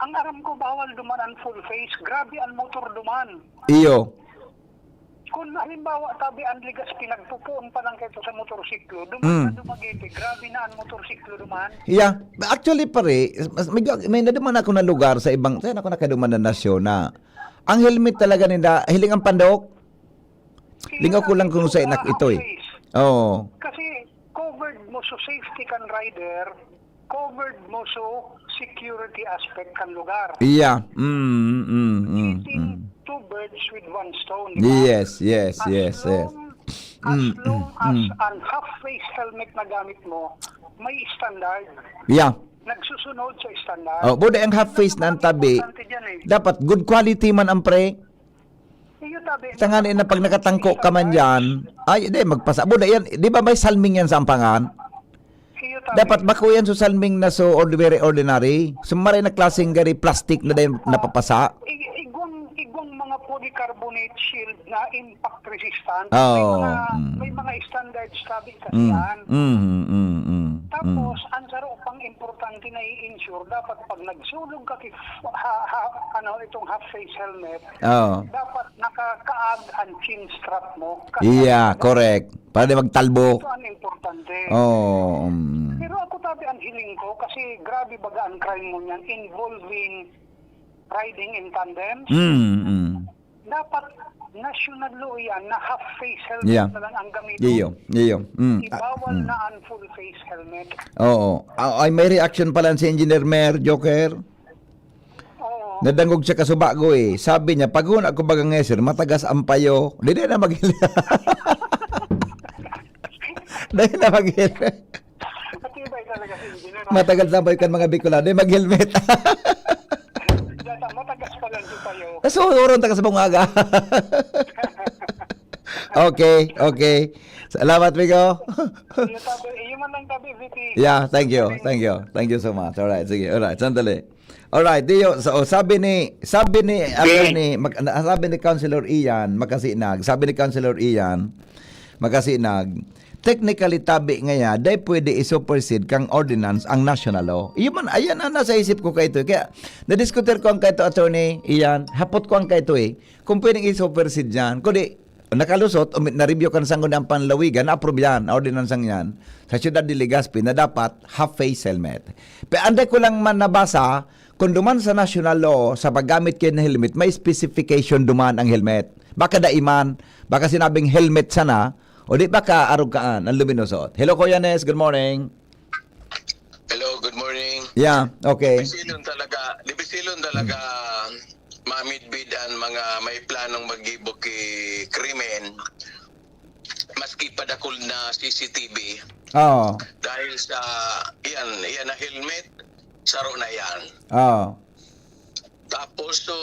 Ang aram ko, bawal duman ang full face. Grabe ang motor duman. Iyo. Kung halimbawa, tabi ang ligas, pinagpupuon pa lang kayo sa motorsiklo, duman Mm. na Dumaguete, grabe na ang motorsiklo duman. Yeah. Actually, pare, mas, may, may naduman ako na lugar sa ibang, saan ako nakaduman na nasyon na ang helmet talaga nila, hiling ang pandok. Kaya Lingaw ko lang kung ito sa inak ka ito eh. half-face. Oo. Kasi covered mo sa safety kan rider, covered mo sa security aspect kan lugar. Yeah. Mm, mm, mm, Hitting mm. two birds with one stone, di ba? Yes, yes, As yes, yes. long, as Mm, long mm, as mm. ang half-face helmet na gamit mo, may standard. Yeah. Nagsusunod sa standard. Oh, buda ang half-face na ang tabi. Importante dyan eh. Dapat good quality man ang pre. Iyo, tabi. Tangan na pag nakatangko ka man dyan, ay, di, magpasa. Buda yan, di ba may salming yan sa ampangan? Iyo, tabi. Dapat bako yan sa salming na so ordinary, ordinary. So, maray na klaseng gari plastic na dahil napapasa. I-, igwang, igwang mga polycarbonate shield na impact resistant. Oo, May mga, mm. may mga standards, tabi, kasi Mm, yan. mm, mm, mm, mm. Tapos, ang saro pang importante na i-ensure, dapat pag nagsulog ka ki-, ha, ha, ano, itong half-face helmet, Oo. dapat nakakaag ang chin strap mo. Kasi Yeah, correct. Para di magtalbo. Ito ang importante. Oo, mm. Pero ako, tabi, ang hiling ko, kasi grabe baga ang crime mo niyan, involving riding in tandem. Mm, mm. Dapat national law yan na half-face helmet Yeah. na lang ang gamiton. Iyo, iyo. Mm. Ibawal Mm. na ang full-face helmet. Oo. Ah, ay, may reaction pala si Engineer Mer, Joker. Oo. Nadangog siya kasubago eh. Sabi niya, "Pag huna ko bagang ngeser, matagas ang payo." Di, di na mag-, di na mag-, Matibay talaga si Engineer, ah. Matagal na ba yung mga Bicolano? Di mag-helmet. Data, matagas pa lang si payo. So, oron taga sa bungaga. Okay, okay. Salamat, Rico. Iyo, tabi, iyo man lang, tabi, V P. Yeah, thank you. Thank you. Thank you so much. Alright, sige. Alright, sandali. Alright, diyo, so, sabi ni, sabi ni, Sige. attorney, mag-, na-, sabi ni Councilor Ian Makasinag, sabi ni Councilor Ian Makasinag, technically, tabi ngaya, dai pwede i-supersede kang ordinance ang national law. Iyo man, ayan ang nasa isip ko kaito. Kaya, nadiskutir ko ang kaito, Attorney Ian, hapot ko ang kaito eh, kung pwedeng i-supersede yan. Kundi, nakalusot, o mi-, na-review kan Sangguniang Panlalawigan, na-approve yan, ordinansang yan, sa Siyudad de Legazpi, na dapat half-face helmet. Pero anday ko lang man nabasa, kung duman sa national law, sa paggamit kayo ng helmet, may specification duman ang helmet. Baka daiman, baka sinabing helmet sana, o di baka arog kaan, ang luminosot. Hello, Kuya Nes, good morning. Hello, good morning. Yeah, okay. Dibisilon talaga, dibisilon talaga mamidbid ang mga may planong maggibo ki krimen, maski pa dakul na C C T V. Oo. Dahil sa, yan, yan na helmet, saro na yan. Oo. Tapos, so,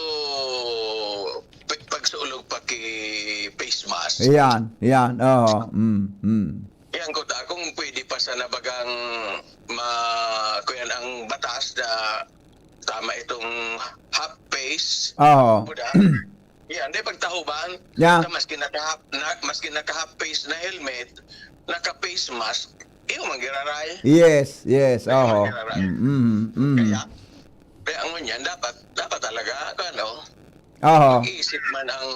pi-, pagsulog pa ki face mask. Yan, yan. Oo. Mm, mm. Yan ko ta, kung pwede pa sana bagang ma-, kuyan ang batas na tama itong half face. Oo. Buda. Yan, di pagtahuban. Yeah. Na maski naka-half, na, maski naka-half face na helmet, naka-face mask, iyo man giraray. Yes, yes. Iyo man Oho. giraray. Mm, mm, mm. Kaya, kaya ang ngunyan, dapat, dapat talaga, ano, Oho. mag-iisip man ang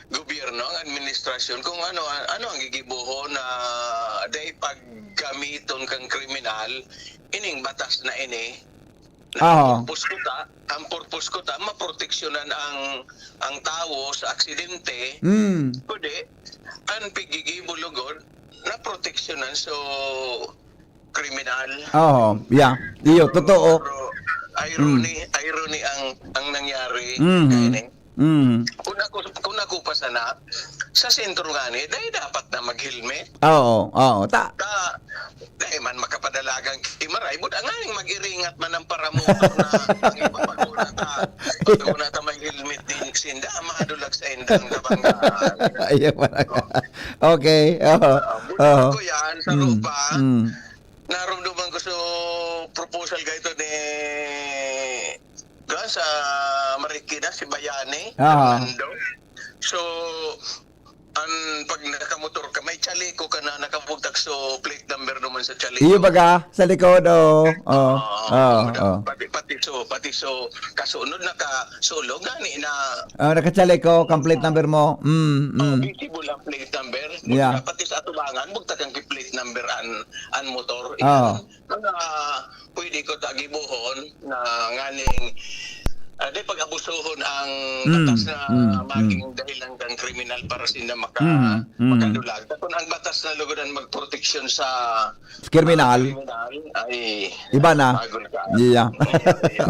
gobyerno, ang administrasyon, kung ano, ano ang gigibohon na dai paggamiton kang kriminal, ining batas na ini. Na Aho. ang purpose ko ta, ang purpose ko ta, maproteksyonan ang, ang tawo sa aksidente. Mm. Kundi, ang pigigibo lugod, naproteksyonan so kriminal. Oo, yeah. Iyo, totoo. Pero irony, Mm. irony ang, ang nangyari. Mhm. Kaya ni, Mm. kung ako, kung ako pa sana, sa sentro nga ni, dahil dapat na mag-helmet. Oo, oo. Ta- Ta, dahil man makapadalagang kimaray, buda nga ning mag-iringat man ang paramotor na ang iba pa ko Pagka, pagka wala ta may helmet din, sinda, madulag sa indang nabanggaan. Ayaw pa na. Okay. Oo. Ah, buti Oo. ko yan, sa Mm, lupa. mm. Narumduman ko sa proposal ka ito ni, kuwan, sa Marikina, si Bayani, Aha. Fernando. So, ang pag nakamotor ka, may chaleco ka na nakabugtak so plate number naman sa chaleco. Iyo baga sa likod, oo. Oo. Oo. Ah, Oo. pati, pati so, pati so, kasunod nakasulog gani na Ah, nakachaleco, complete number mo. Mm, oh, mm. visible ang plate number. Yeah. Pati sa atubangan, bugtak ang plate number an, an motor. Oo. Mga pwede ko tagibuhon na nganing ah, di pag-abusuhon ang Mm, batas na mm, maging dahilan kang kriminal para sinda maka, Mm, mm. makadulag. Kung ang batas na lugod ang magproteksyon sa Kriminal. kriminal, ay Iba na. Bagol ka. Yeah.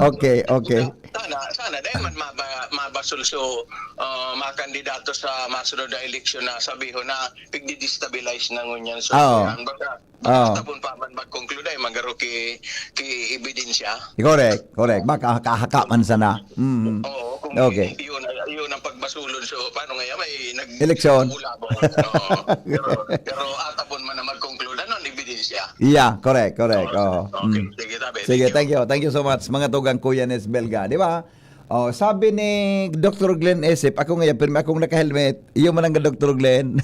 Okay, okay. Sana, sana dahil man maba, mabasol so ah, mga kandidato sa masunod na eleksyon na sabihon na pigdi-destabilize na ngunyan. So, Oo. yan, baka Oo. Tabon pa man magkonklude, magaro ki, ki ebidensya. Correct, correct. Baka kahaka man sana. Mm. Oo, kung Okay. Yun, yun ang pagbasulon. So, paano nga yan? May nag- Eleksyon. Ulabon. Oo. Pero, pero atabon man na magkonklude, ano ang ebidensya? Yeah, correct, correct. Oo. Okay, Mm. sige, tabi. Sige, thank you. Thank you so much, mga tugang Kuya Nes Belga. Di ba? Oh, sabi ni Doktor Glenn Esep, ako ngayon, pirmi akong naka-helmet. Iyo man ang Doktor Glenn.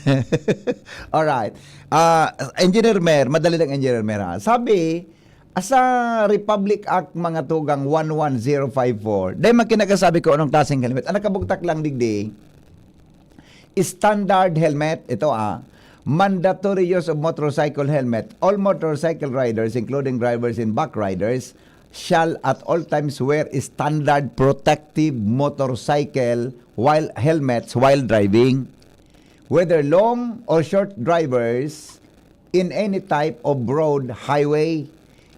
Alright. Ah, Engineer Mer, madali lang, Engineer Mer, ha. Sabi, sa Republic Act, mga tugang, one one zero five four, dahil man kinakasabi ko anong klaseng helmet. Ang nakabugtak lang digdi, standard helmet, ito ah, mandatory use of motorcycle helmet. All motorcycle riders, including drivers and back riders, shall at all times wear standard protective motorcycle while helmets while driving. Whether long or short drivers in any type of road, highway,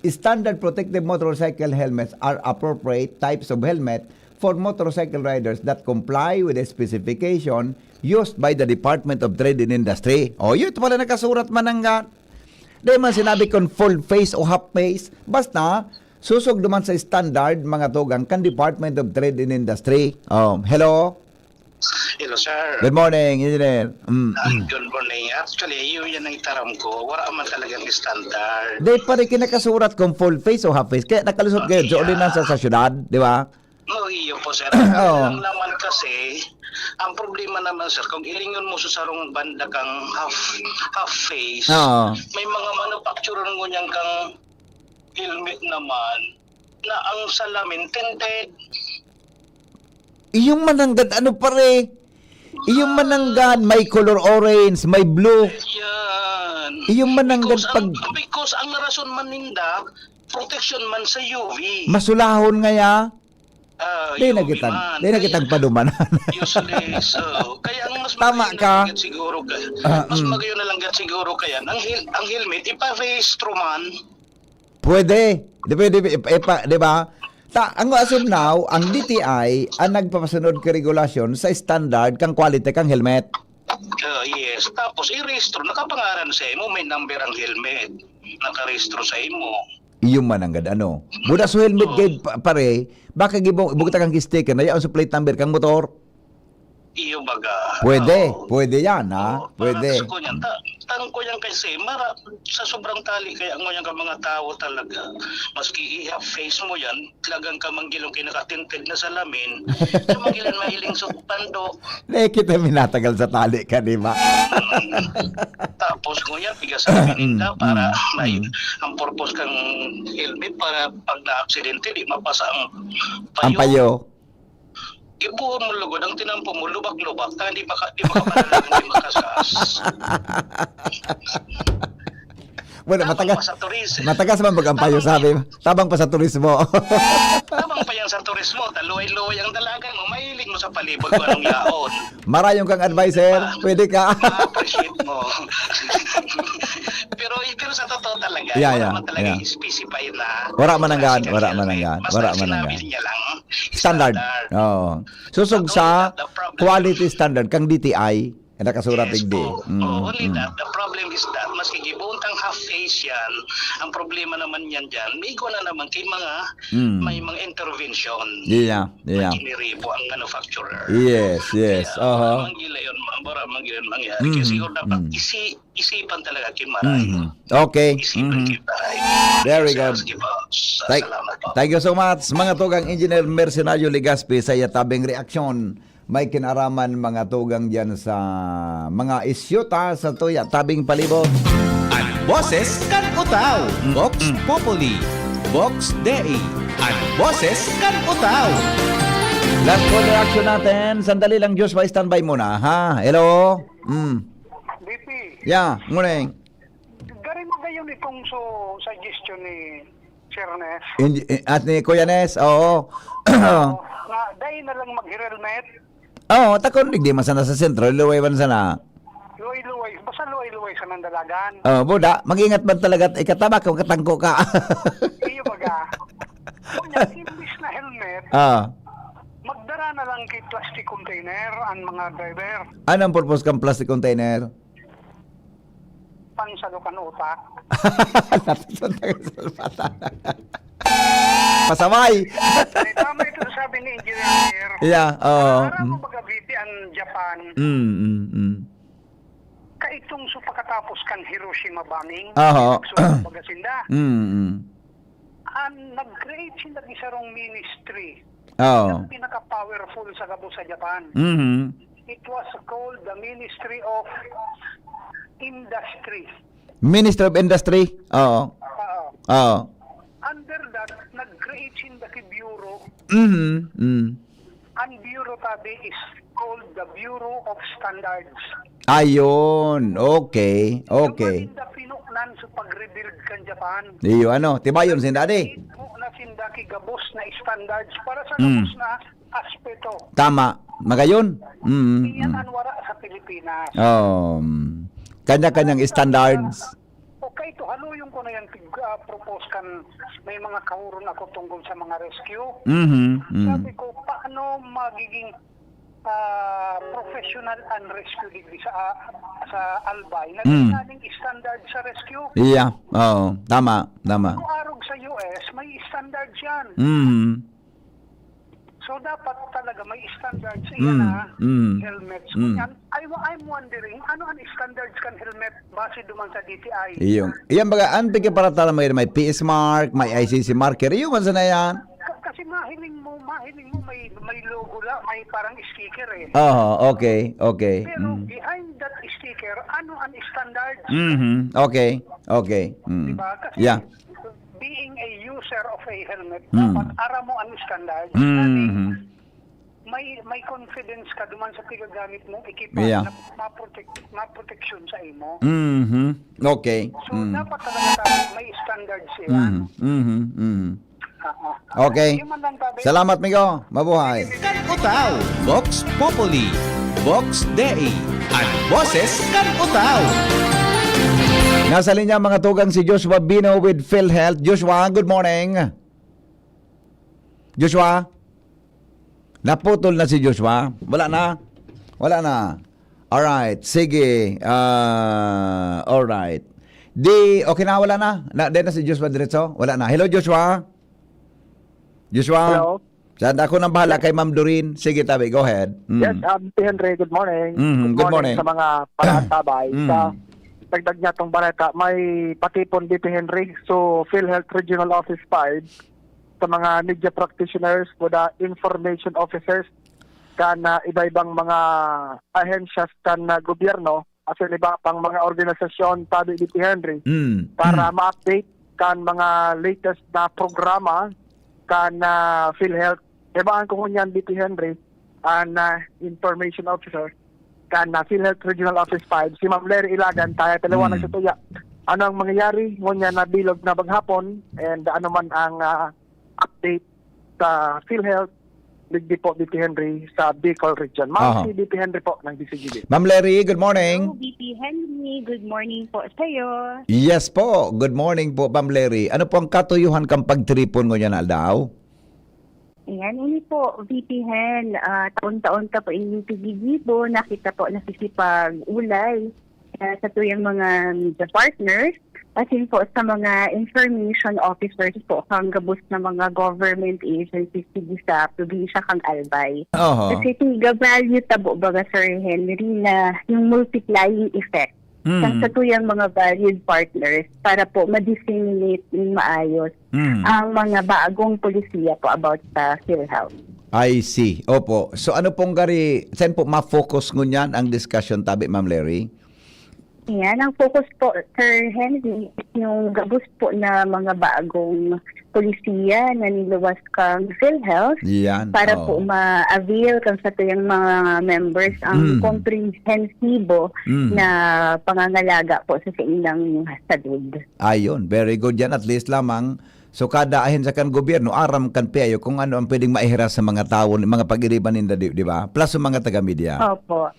standard protective motorcycle helmets are appropriate types of helmet for motorcycle riders that comply with the specification used by the Department of Trade and Industry. O, yun pala nakasurat man ang ga-, di man sinabi kung full face o half face. Basta, susog naman sa standard, mga tugang, kan Department of Trade and Industry. Oh, hello? Hello, sir. Good morning, Engineer. Mm. Ah, good morning. Actually, yun yan ang itaram ko. Wala man talagang standard. Di pa rin kinakasurat kung full face o half face. Kaya nakalusot kayo, Yeah. Jolly, nasa sa syudad, di ba? No, iyo po, sir. Oo. Ang naman kasi, ang problema naman, sir, kung ilingon mo sa sarong banda kang half, half face, Oo. may mga manufacturer ngunyan kang helmet naman na ang salamin tinted. Iyong mananggad, ano pare? Iyong mananggad, may color orange, may blue. Yan. Iyong mananggad Because pag... ang, because ang rason man ninda, protection man sa U V. Masulahon ngaya. Ah, Di na U V kitag, man. di na kitag padumanan. Useless. So, kaya ang mas Tama magayon ka. Na lang gad siguro ka. Ah, Mas mm. Magayon na lang gad siguro kaya. Ang, hel- ang helmet, ipa-rehistro man. Pwede. Di pwede, ipa, ipa, di ba? Ta, ang as of now, ang D T I ang nagpapasunod ka regulasyon sa standard kang quality kang helmet. Ah, yes. Tapos, i-rehistro. Nakapangaran sa imo, may number ang helmet. Nakarehistro sa imo. Iyong mananggad, ano? Buda sa helmet guide, pa, pare, baka gibo, bugta kang sticker na yan sa plate number kang motor. Iyo baga. Pwede, Oo. pwede yan, ha? Oo, para Pwede. sa kunya, ta, tang ko yan kasi, mara, sa sobrang tali, kaya mo yan ka mga tao talaga, maski i-half face mo yan, talagang kamanggilong kinakatinted na salamin, yung manggilong mahiling sa pando. Eh, kita minatagal sa tali ka, di ba? Tapos ngunyan, pigasabi ninda para Mm, may, mm. Ang purpose kang helmet para pag na-aksidente, di mapasa ang Ang payo. Ibuhon mo lugod, ang tinampo mo, lubak-lubak, ta hindi maka, di makapadala, hindi makasas. Bueno, Tabang matagas, pa sa turis. matagas man baga ang payo, sabi. Tabang pa sa turismo. Tabang pa yan sa turismo, taluway-luway ang dalagan mo, mahiling mo sa palibot kung anong yaon. Marayong kang adviser, pwede ka. Ma-appreciate mo. pero, pero sa totoo talaga, Yeah, wala yeah, man talaga yeah. specify na Wara man ang gan, classical wara man ang helmet. gan, Basta wara ang man ang sinabi gan. Niya lang, Standard. Oo. Susog sa quality standard kang D T I. Nakasurat Yes digdi. po. Mm, Oh, only mm. that, the problem is that, maski gibohon tang half face yan, ang problema naman yan dyan, may igwa na naman kay mga, Mm. may mga intervention. Yeah, yeah. Makiniribo ang manufacturer. Yes, yes. Kaya, Aha. manggila yun, ma-, mura manggila yun mangyari. Kaya Mm, siguro dapat mm. isi-, isipan talaga kin maray. Mm. Okay. Isipan Mm. kin maray. Very Yes, good. sige po. Sa-, Thank, salamat po. thank you so much, mga tugang Engineer Mercenario Legaspi, sa iya tabing reaksyon. May kinaraman mga tugang diyan sa mga isyu ta sa tuya tabing palibot. An boses kan Utao, Mm, Vox mm. Populi, Vox Dei, an boses kan Utao. Last call reaction natin. Sandali lang, Joshua, standby muna, ha? Hello? Mm. B P, Yeah, morning. gari mo gayon itong su-, suggestion ni Sir Nes? Hindi, eh, at ni Kuya Nes, oo. Oo, nga, dai na lang mag-helmet. Oo, takon, digdi man sana sa sentro, luway man sana. Luway-luway, basta luway-luway sa nandalagan. Oh, buda, mag-ingat man talaga at ikatabak kung katangko ka. Iyo baga. Kunya, imbis na helmet, Ah. magdara na lang kay plastic container ang mga driver. Anong purpose kang plastic container? Pangsalukan utak. Pasaway. Eh, tama ito sabi ni Engineer. Yeah, oo. Aram mo Mm. baga, B P, ang Japan, Mm, mm, mm. kaitong su-, pagkatapos kan Hiroshima bombing, Aha. nagsulat baga sinda. Mm, mm. An nag-create sinda ng sarong ministry Oo. na pinaka-powerful sa gabos sa Japan. Mhm. It was called the Ministry of Industry. Ministry of Industry? Oo. Oo. Oo. Under that, nag-create sinda ki bureau. Mhm. Mm. An bureau tabi is called the Bureau of Standards. Ayun. Okay. Okay. Duman sinda pinuknan sa pag-rebuild kan Japan. Iyo, ano, tibayon sinda, di? Ito na sinda ki gabos na standards para sa Mm. gabos na aspeto. Tama. Magayon. Mm, Iyan mm. ang wara sa Pilipinas. Um, kanya-kanyang standards. Okay, to haluyon ko na yan, tig-, ah, propose kan may mga kahuron ako tungkol sa mga rescue. Mhm, mm. Sabi ko, paano magiging, ah, professional ang rescue digdi sa, ah, sa Albay na Mm. galing standard sa rescue? Yeah, oo. Tama, tama. Kung arog sa U S, may standard yan. Mhm. So, dapat talaga may standards. Iyan Mm, na, mm, helmets. mm. Kunyan, I wa-, I'm wondering, ano ang standards kan helmet base duman sa D T I? Iyo. Iyan baga, ang pagkaparata na may, may P S mark, may I C C marker. Iyo man sana yan. Ka-, kasi mahiling mo, mahiling mo may, may logo la, may parang sticker eh. Oo, okay, okay. Pero Mm. behind that sticker, ano ang standards? Mhm, okay, okay. Mm. Diba? Kasi Yeah. being a user of a helmet, Mm. dapat aram mo ang standards. Mhm. May, may confidence ka duman sa pigagamit mong ekipa Yeah. na maprotect-, maproteksyon sa imo. Mhm. Okay. So, Mm. dapat talaga tayo may standards yan. Mhm. Mhm. Mhm. Oo. Okay. Yun man lang, Tabi. Salamat, Migo. Mabuhay. Kan Utao, Vox Populi, Vox Dei, an boses kan Utao. Nasa linya, mga tugang, si Joshua Bino with PhilHealth. Joshua, good morning. Joshua? Naputol na si Joshua? Wala na? Wala na. Alright. Sige. Ah, alright. Di, okay na? Wala na? Na, di na si Joshua diretso? Wala na. Hello, Joshua? Joshua? Hello? Saan ako nang bahala kay Ma'am Doreen? Sige, tabi. Go ahead. Mm. Yes, um, Henry, good morning. Mm, Good good morning morning. sa mga palatabay. Mm. Sa dagdag niya tong balita, may patipon dito, Henry. So, PhilHealth Regional Office five, sa mga media practitioners, kuda information officers, kan, ah, iba-ibang mga ahensyas kan, ah, gobyerno, asin iba pang mga organisasyon, tabi dito, Henry, Mm. para Mm. ma-update kan mga latest na programa kan, ah, PhilHealth. Ibahan ko ngunyan dito, Henry, an, ah, information officer kan, ah, PhilHealth Regional Office five, si Ma'am Larry Ilagan, tayo taliwanag Mm. sa tuya. Ano ang mangyayari ngunyan na bilog na maghapon, and ano man ang, ah, update sa PhilHealth, digdi po, B P Henry, sa Bicol Region. Ma'am, Aha. si B P Henry po ng D C G B. Ma'am Larry, good morning. Hello, B P Henry. Good morning po sa'yo. Yes po. Good morning po, Ma'am Larry. Ano po ang katuyuhan kang pagtiripon ngunyan na aldaw? Ayan, ini po, V P Hen, ah, taon-taon ta po ining tigigibo, nakita po, nakikipag-ulay, ah, sa tuyang mga media partners, asin po sa mga information officers po, kang gabos na mga government agencies, digdi sa probinsya kang Albay. Oho. Kasi tiga value tabo baga, Sir Henry, na yung multiplying effect Mm. sa tuyang mga valued partners para po ma-disseminate ng maayos Mm. ang mga bagong polisiya po about sa PhilHealth. I see. Opo. So ano pong gari, saan po ma-focus ngunyan ang discussion tabi, Ma'am Larry? Yan, ang focus po, Sir Henry, is yung gabos po na mga bagong polisiya na niluwas kang PhilHealth Yan, para oo. po ma-avail kang sa tuyang mga members ang Mm. komprehensibo Mm. na pangangalaga po sa saindang salud. Ayun, very good yan. At least lamang, so kada ahensa kan gobyerno, aram kan P I O kung ano ang pwedeng maihira sa mga tawo, mga pag-iriban ninda, di, di ba? Plus sa mga taga-media. Opo.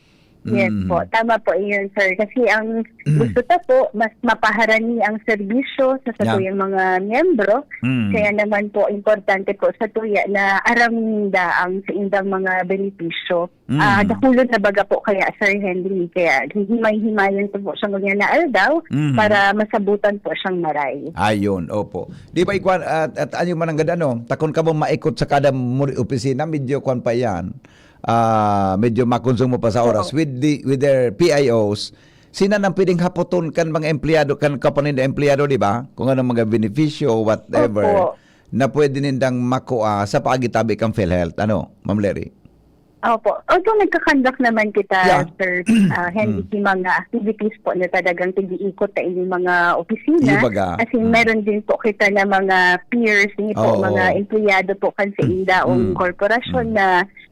Yes Mm. po. Tama po iyon, sir. Kasi ang gusto ta po, mas mapaharani ang serbisyo sa Yeah. satuyang mga miyembro. Mm. Kaya naman po, importante po sa tuya na aram ninda ang sa indang mga benepisyo. Mm. Ah, dakulon na baga po kaya, Sir Henry. Kaya hihimay-himayon ko po siya ngunyan na aldaw Mm. para masabutan po siyang maray. Ayun, opo. Di ba, ikwan, at, at ano man ang ganda, no? Takon ka mo maikot sa kada muri opisina, medyo kwan pa yan. Ah, medyo makonsumo pa sa oras Oo. with the, with their P I Os. Sina nang pwedeng hapoton kan mga empleyado, kan kapaninda empleyado, di ba? Kung anong mga benepisyo, whatever, Opo. na pwede nindang makua sa paagi tabi kang PhilHealth. Ano, Ma'am Larry? Opo. Although nagkakandak naman kita, Yeah. Sir, ah, Henry, Mm. si mga activities po na talagang tigi-ikot sa inyong mga opisina. Yung baga. As in, Mm. meron din po kita na mga peers, ni po, Oo. mga empleyado po kan sa Mm. indaong Mm. korporasyon Mm. na,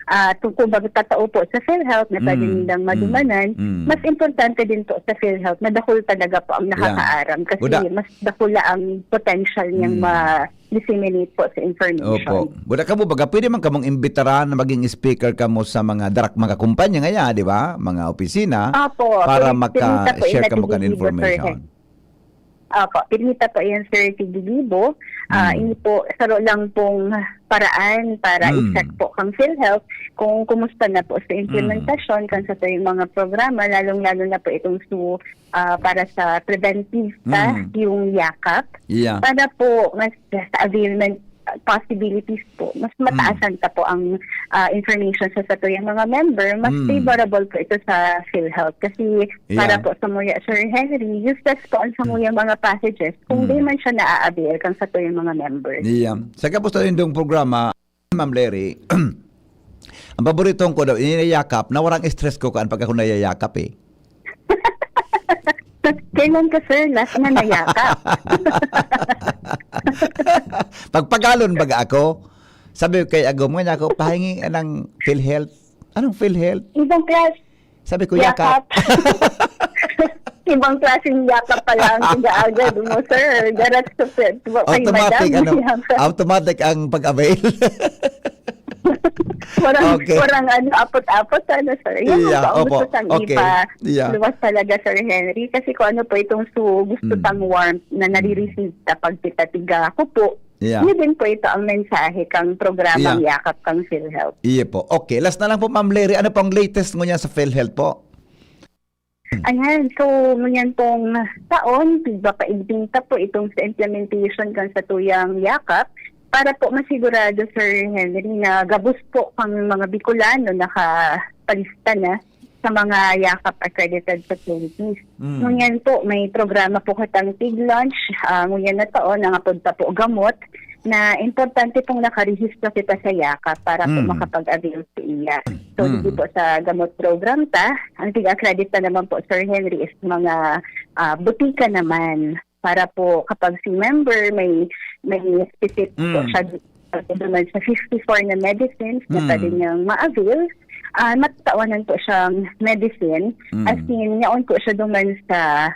ah, tungkol magtatao po sa PhilHealth na pwede Mm. nilang Mm. madumanan. Mm. Mas importante din po sa PhilHealth na dakul talaga po ang Yeah. nakakaaram kasi Buda. mas dakula ang potential niyang Mm. ma-disseminate po sa information. Opo. Buda kamo baga, pwede man kamong imbitaran na maging speaker kamo sa mga darak, mga kumpanya ngaya, di ba? Mga opisina, Opo, para pwede, pwede ta po maka-share kamo kan inatigigibo, Sir information. Hen. Opo, pirmi ta po yan, Sir Tigigibo. Ah, Mm. ini po, saro lang pong paraan para Mm. i-check po kang PhilHealth kung kumusta na po sa Mm. implementasyon kan sa tuyong mga programa, lalong-lalo na po itong su-, ah, para sa preventive ta, Mm. yung yakap. Yeah. Para po mas sa availment, ah, possibilities po, mas Mm. mataasan ta po ang, ah, information sa satuyang mga member, mas Mm. favorable po ito sa PhilHealth. Kasi para Yeah. po sa muya, Sir Henry, useless po ang sa Mm. muyang mga packages kung Mm. di man siya naa-avail kang satuyang mga members. Yeah. Sa gabos na nindong programa, Ma'am Larry, ang paborito ko daw, iniyayakap, nawarang stress ko kan pag ako nayayakap eh. Kailan ka, sir, last na nayakap? Pagpagalon baga ako, sabi ko kay agom, nga ako, "Pahingi ng PhilHealth." "Anong PhilHealth?" Ibang klase. Sabi ko, "Yakap." Yakap. Ibang klaseng yakap pala ang pag-aagad mo, sir. Darat sa pet. Wa kay Automatic, madam, ano, yakap. Automatic ang pag-avail. Warang, Okay. warang ano, apot-apot, ano, sir? Yan Yeah, ang opo. gusto sang Okay. ipa-, Yeah. luwas talaga, Sir Henry. Kasi kung ano po itong su-, gusto Mm. sang warmth na Mm. nare-receive kapag kita tiga ko po, Yeah. yun din po ito ang mensahe kang programang Yeah. Yakap kang PhilHealth. Iya po. Okay, last na lang po, Ma'am Larry. Ano pong latest ngunyan sa PhilHealth po? Ayan, so ngunyan pong taon, tigpapaigting ta po itong sa implementation kan satuyang yakap para po masigurado, Sir Henry, na gabos po kang mga Bicolano nakapalista na sa mga yakap accredited facilities. Mm. Ngunyan po, may programa po kitang TIG launch, ah, ngunyan na taon, ang apod pa po gamot, na importante pong nakarehistro kita sa yakap para po Mm. makapag-avail sa iya. So, Mm. hindi po sa gamot program ta, ang tig-accredit ta naman po, Sir Henry, is mga, ah, butika naman. Para po kapag si member may, may specific po Mm. siya, duman sa fifty-four na medicines na Mm. pwede niyang ma-avail, ah, matatawanan po siyang medicine. Mm. As in, yaon po siya duman sa,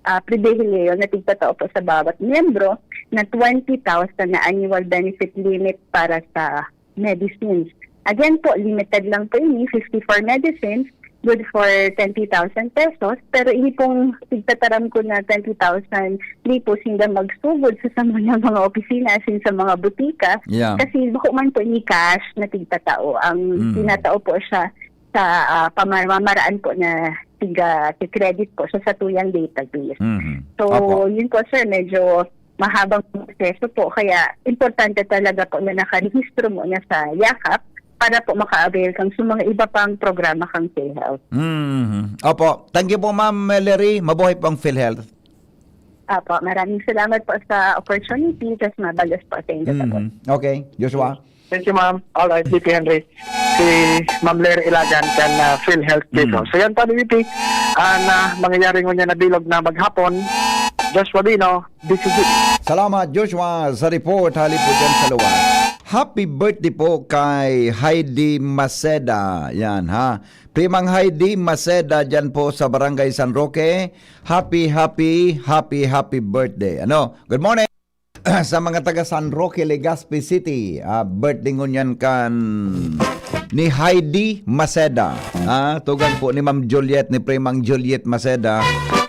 ah, pribilehiyo na tigtatao po sa bawat miyembro na twenty thousand na annual benefit limit para sa medicines. Again po, limited lang po ini, fifty-four medicines, good for twenty thousand pesos, pero ini pong tigtataram ko na twenty thousand, hindi po sinda magsugod sa, sa mga, mga opisina, as in sa mga butika. Yeah. Kasi bako man po ini cash na tigtatao. Ang Mm. tinatao po siya sa ah, pamamaraan po na tiga credit po sa satuyang database. Mhm. So, Opo. Yun po, sir, medyo mahabang proseso po. Kaya importante talaga po na nakarehistro muna sa yakap para po maka-avail kang sa mga iba pang programa kang PhilHealth. Mhm. Opo. Thank you po, Ma'am Mellery. Mabuhay po ang PhilHealth. Apo, maraming salamat po sa opportunity. Tapos mabalos po sa inyo po. Mhm. Okay, Joshua. Thank you, ma'am. All right, V P Henry. Si Ma'am Ler Ilagan kan ah, PhilHealth Quezon. Mm. So yan pa, V P, ang ah, mangyayari ngunyan na bilog na maghapon, Joshua Bino, D C G. Salamat, Joshua, sa report. Hali po dyan sa luwas. Happy birthday po kay Heidi Maceda. Yan, ha. Primang Heidi Maceda dyan po sa Barangay San Roque. Happy, happy, happy, happy birthday. Ano? Good morning sa mga taga San Roque, Legazpi City. Ah, birthday ngunyan kan ni Heidi Maceda. Ah, tugang po ni Ma'am Juliet, ni Primang Juliet Maceda.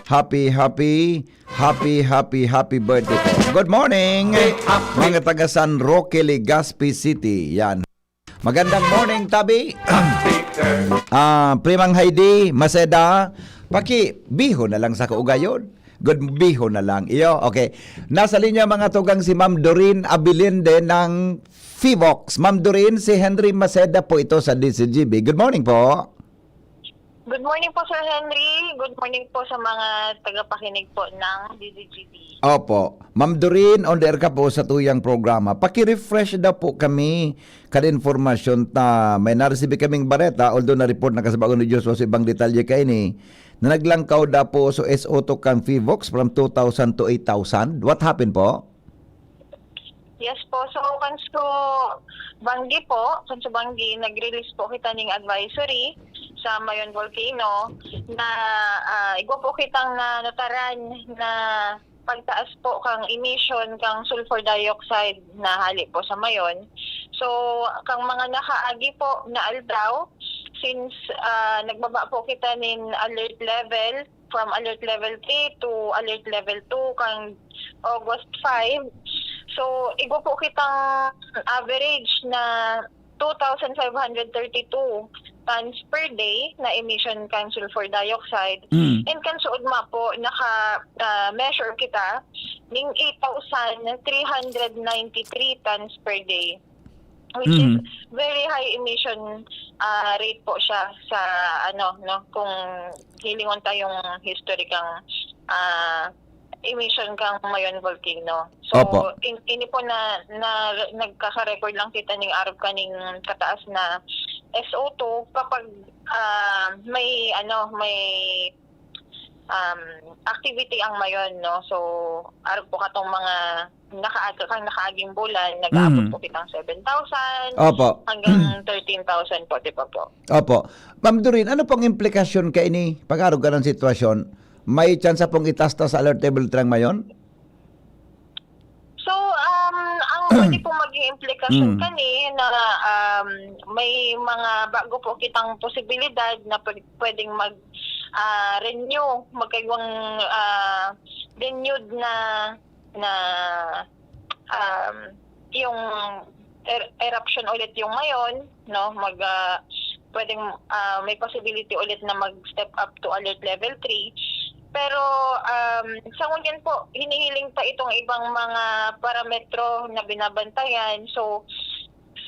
Happy, happy, happy, happy, happy birthday po. Good morning, mga taga San Roque, Legazpi City. Yan. Magandang morning, Tabi. Ah, Primang Heidi Maceda, paki-biho na lang sa kaugayon. Good biho na lang. Iyo, okay. Nasa linya, mga tugang, si Ma'am Doreen Abilinde ng Fivox. Ma'am Doreen, si Henry Maceda po ito sa D C G B. Good morning po. Good morning po, Sir Henry. Good morning po sa mga tagapakinig po ng D Z G B. Opo. Ma'am Doreen, on the air ka po sa tuyang programa. Paki-refresh daw po kami kan informasyon ta may naresibi kaming bareta, although na-report na kasabag ni Joshua sa ibang detalye kaini, na naglangkaw da po so S O two kan Fivox from two thousand to eight thousand. What happened po? Yes po. So, kan so Banggi po, kan so Banggi, nag-release po kita ning advisory sa Mayon Volcano na ah, igwa po kitang nanotaran na pagtaas po kang emission kang sulfur dioxide na hali po sa Mayon. So, kang mga nakaagi po na aldaw, since ah, nagbaba po kita nin alert level, from alert level three to alert level two kang August five. So, igwa po kitang average na two thousand five hundred thirty-two tons per day na emission kan sulfur dioxide. Mm. And kan suod ma po, naka-measure kita ning eight thousand three hundred ninety-three tons per day. Which is Mhm. very high emission ah, rate po siya sa ano, no, kung hilingon tayong history kang ah, emission kang Mayon Volcano. So, Opo. in, ini po na, na nagkaka-record lang kita ning arog kaning kataas na S O two kapag ah, may ano, may um, activity ang Mayon, no? So, arog po katong mga nakaag kang nakaaging bulan, nag-aabot Mhm. po kitang seven thousand Opo. hanggang thirteen thousand po, di ba po? Opo. Ma'am Doreen, ano pong implikasyon kaini pag-arog ka ng sitwasyon? May tsansa pong itasta sa alert level three ang Mayon? So, um, ang pwede pong maging implikasyon Mm. kani na um, may mga bago po kitang posibilidad na pwede, pwedeng mag ah, renew, magkaigwang ah, renewed na na um, yung er- eruption ulit yung Mayon, no? Mag ah, pwedeng ah, may possibility ulit na mag-step up to alert level three. Pero um, sa ngunyan po, hinihiling pa itong ibang mga parametro na binabantayan. So,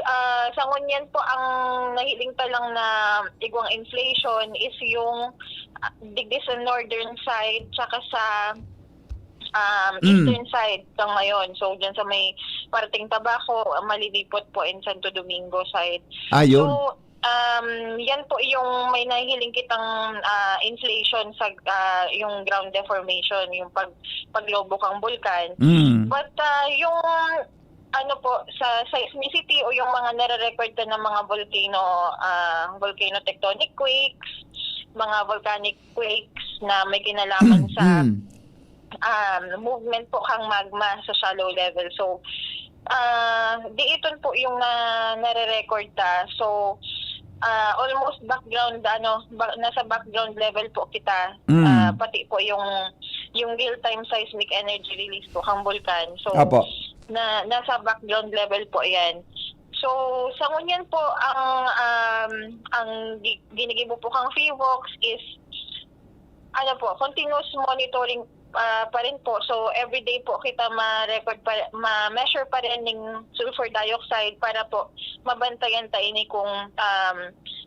ah, sa ngunyan po, ang nahiling pa lang na igwang inflation is yung ah, digdi sa northern side tsaka sa um, Mm. eastern side kang Mayon. So, dyan sa may parteng Tabaco, Malilipot po and Santo Domingo side. Ayun. So, um, yan po yung may nahihiling kitang ah, inflation sa ah, yung ground deformation, yung pag paglobo kang bulkan. Mm. But ah, yung ano po, sa seismicity o yung mga nare-record ka ng mga volcano, ah, volcano tectonic quakes, mga volcanic quakes na may kinalaman sa Mm. um, movement po kang magma sa shallow level. So, ah, diiton po yung na, nare-record ta. So, ah, almost background, ano, ba-, nasa background level po kita. Mm. Ah, pati po yung, yung real-time seismic energy release po kang bulkan. So, Apo. na, nasa background level po yan. So, sa ngunyan po, ang, um, ang gi-, ginigibo po kang PHIVOLCS is, ano po, continuous monitoring, ah, pa rin po. So, everyday po kita ma-record pa, ma-measure pa rin ning sulfur dioxide para po mabantayan ta ini kung, um,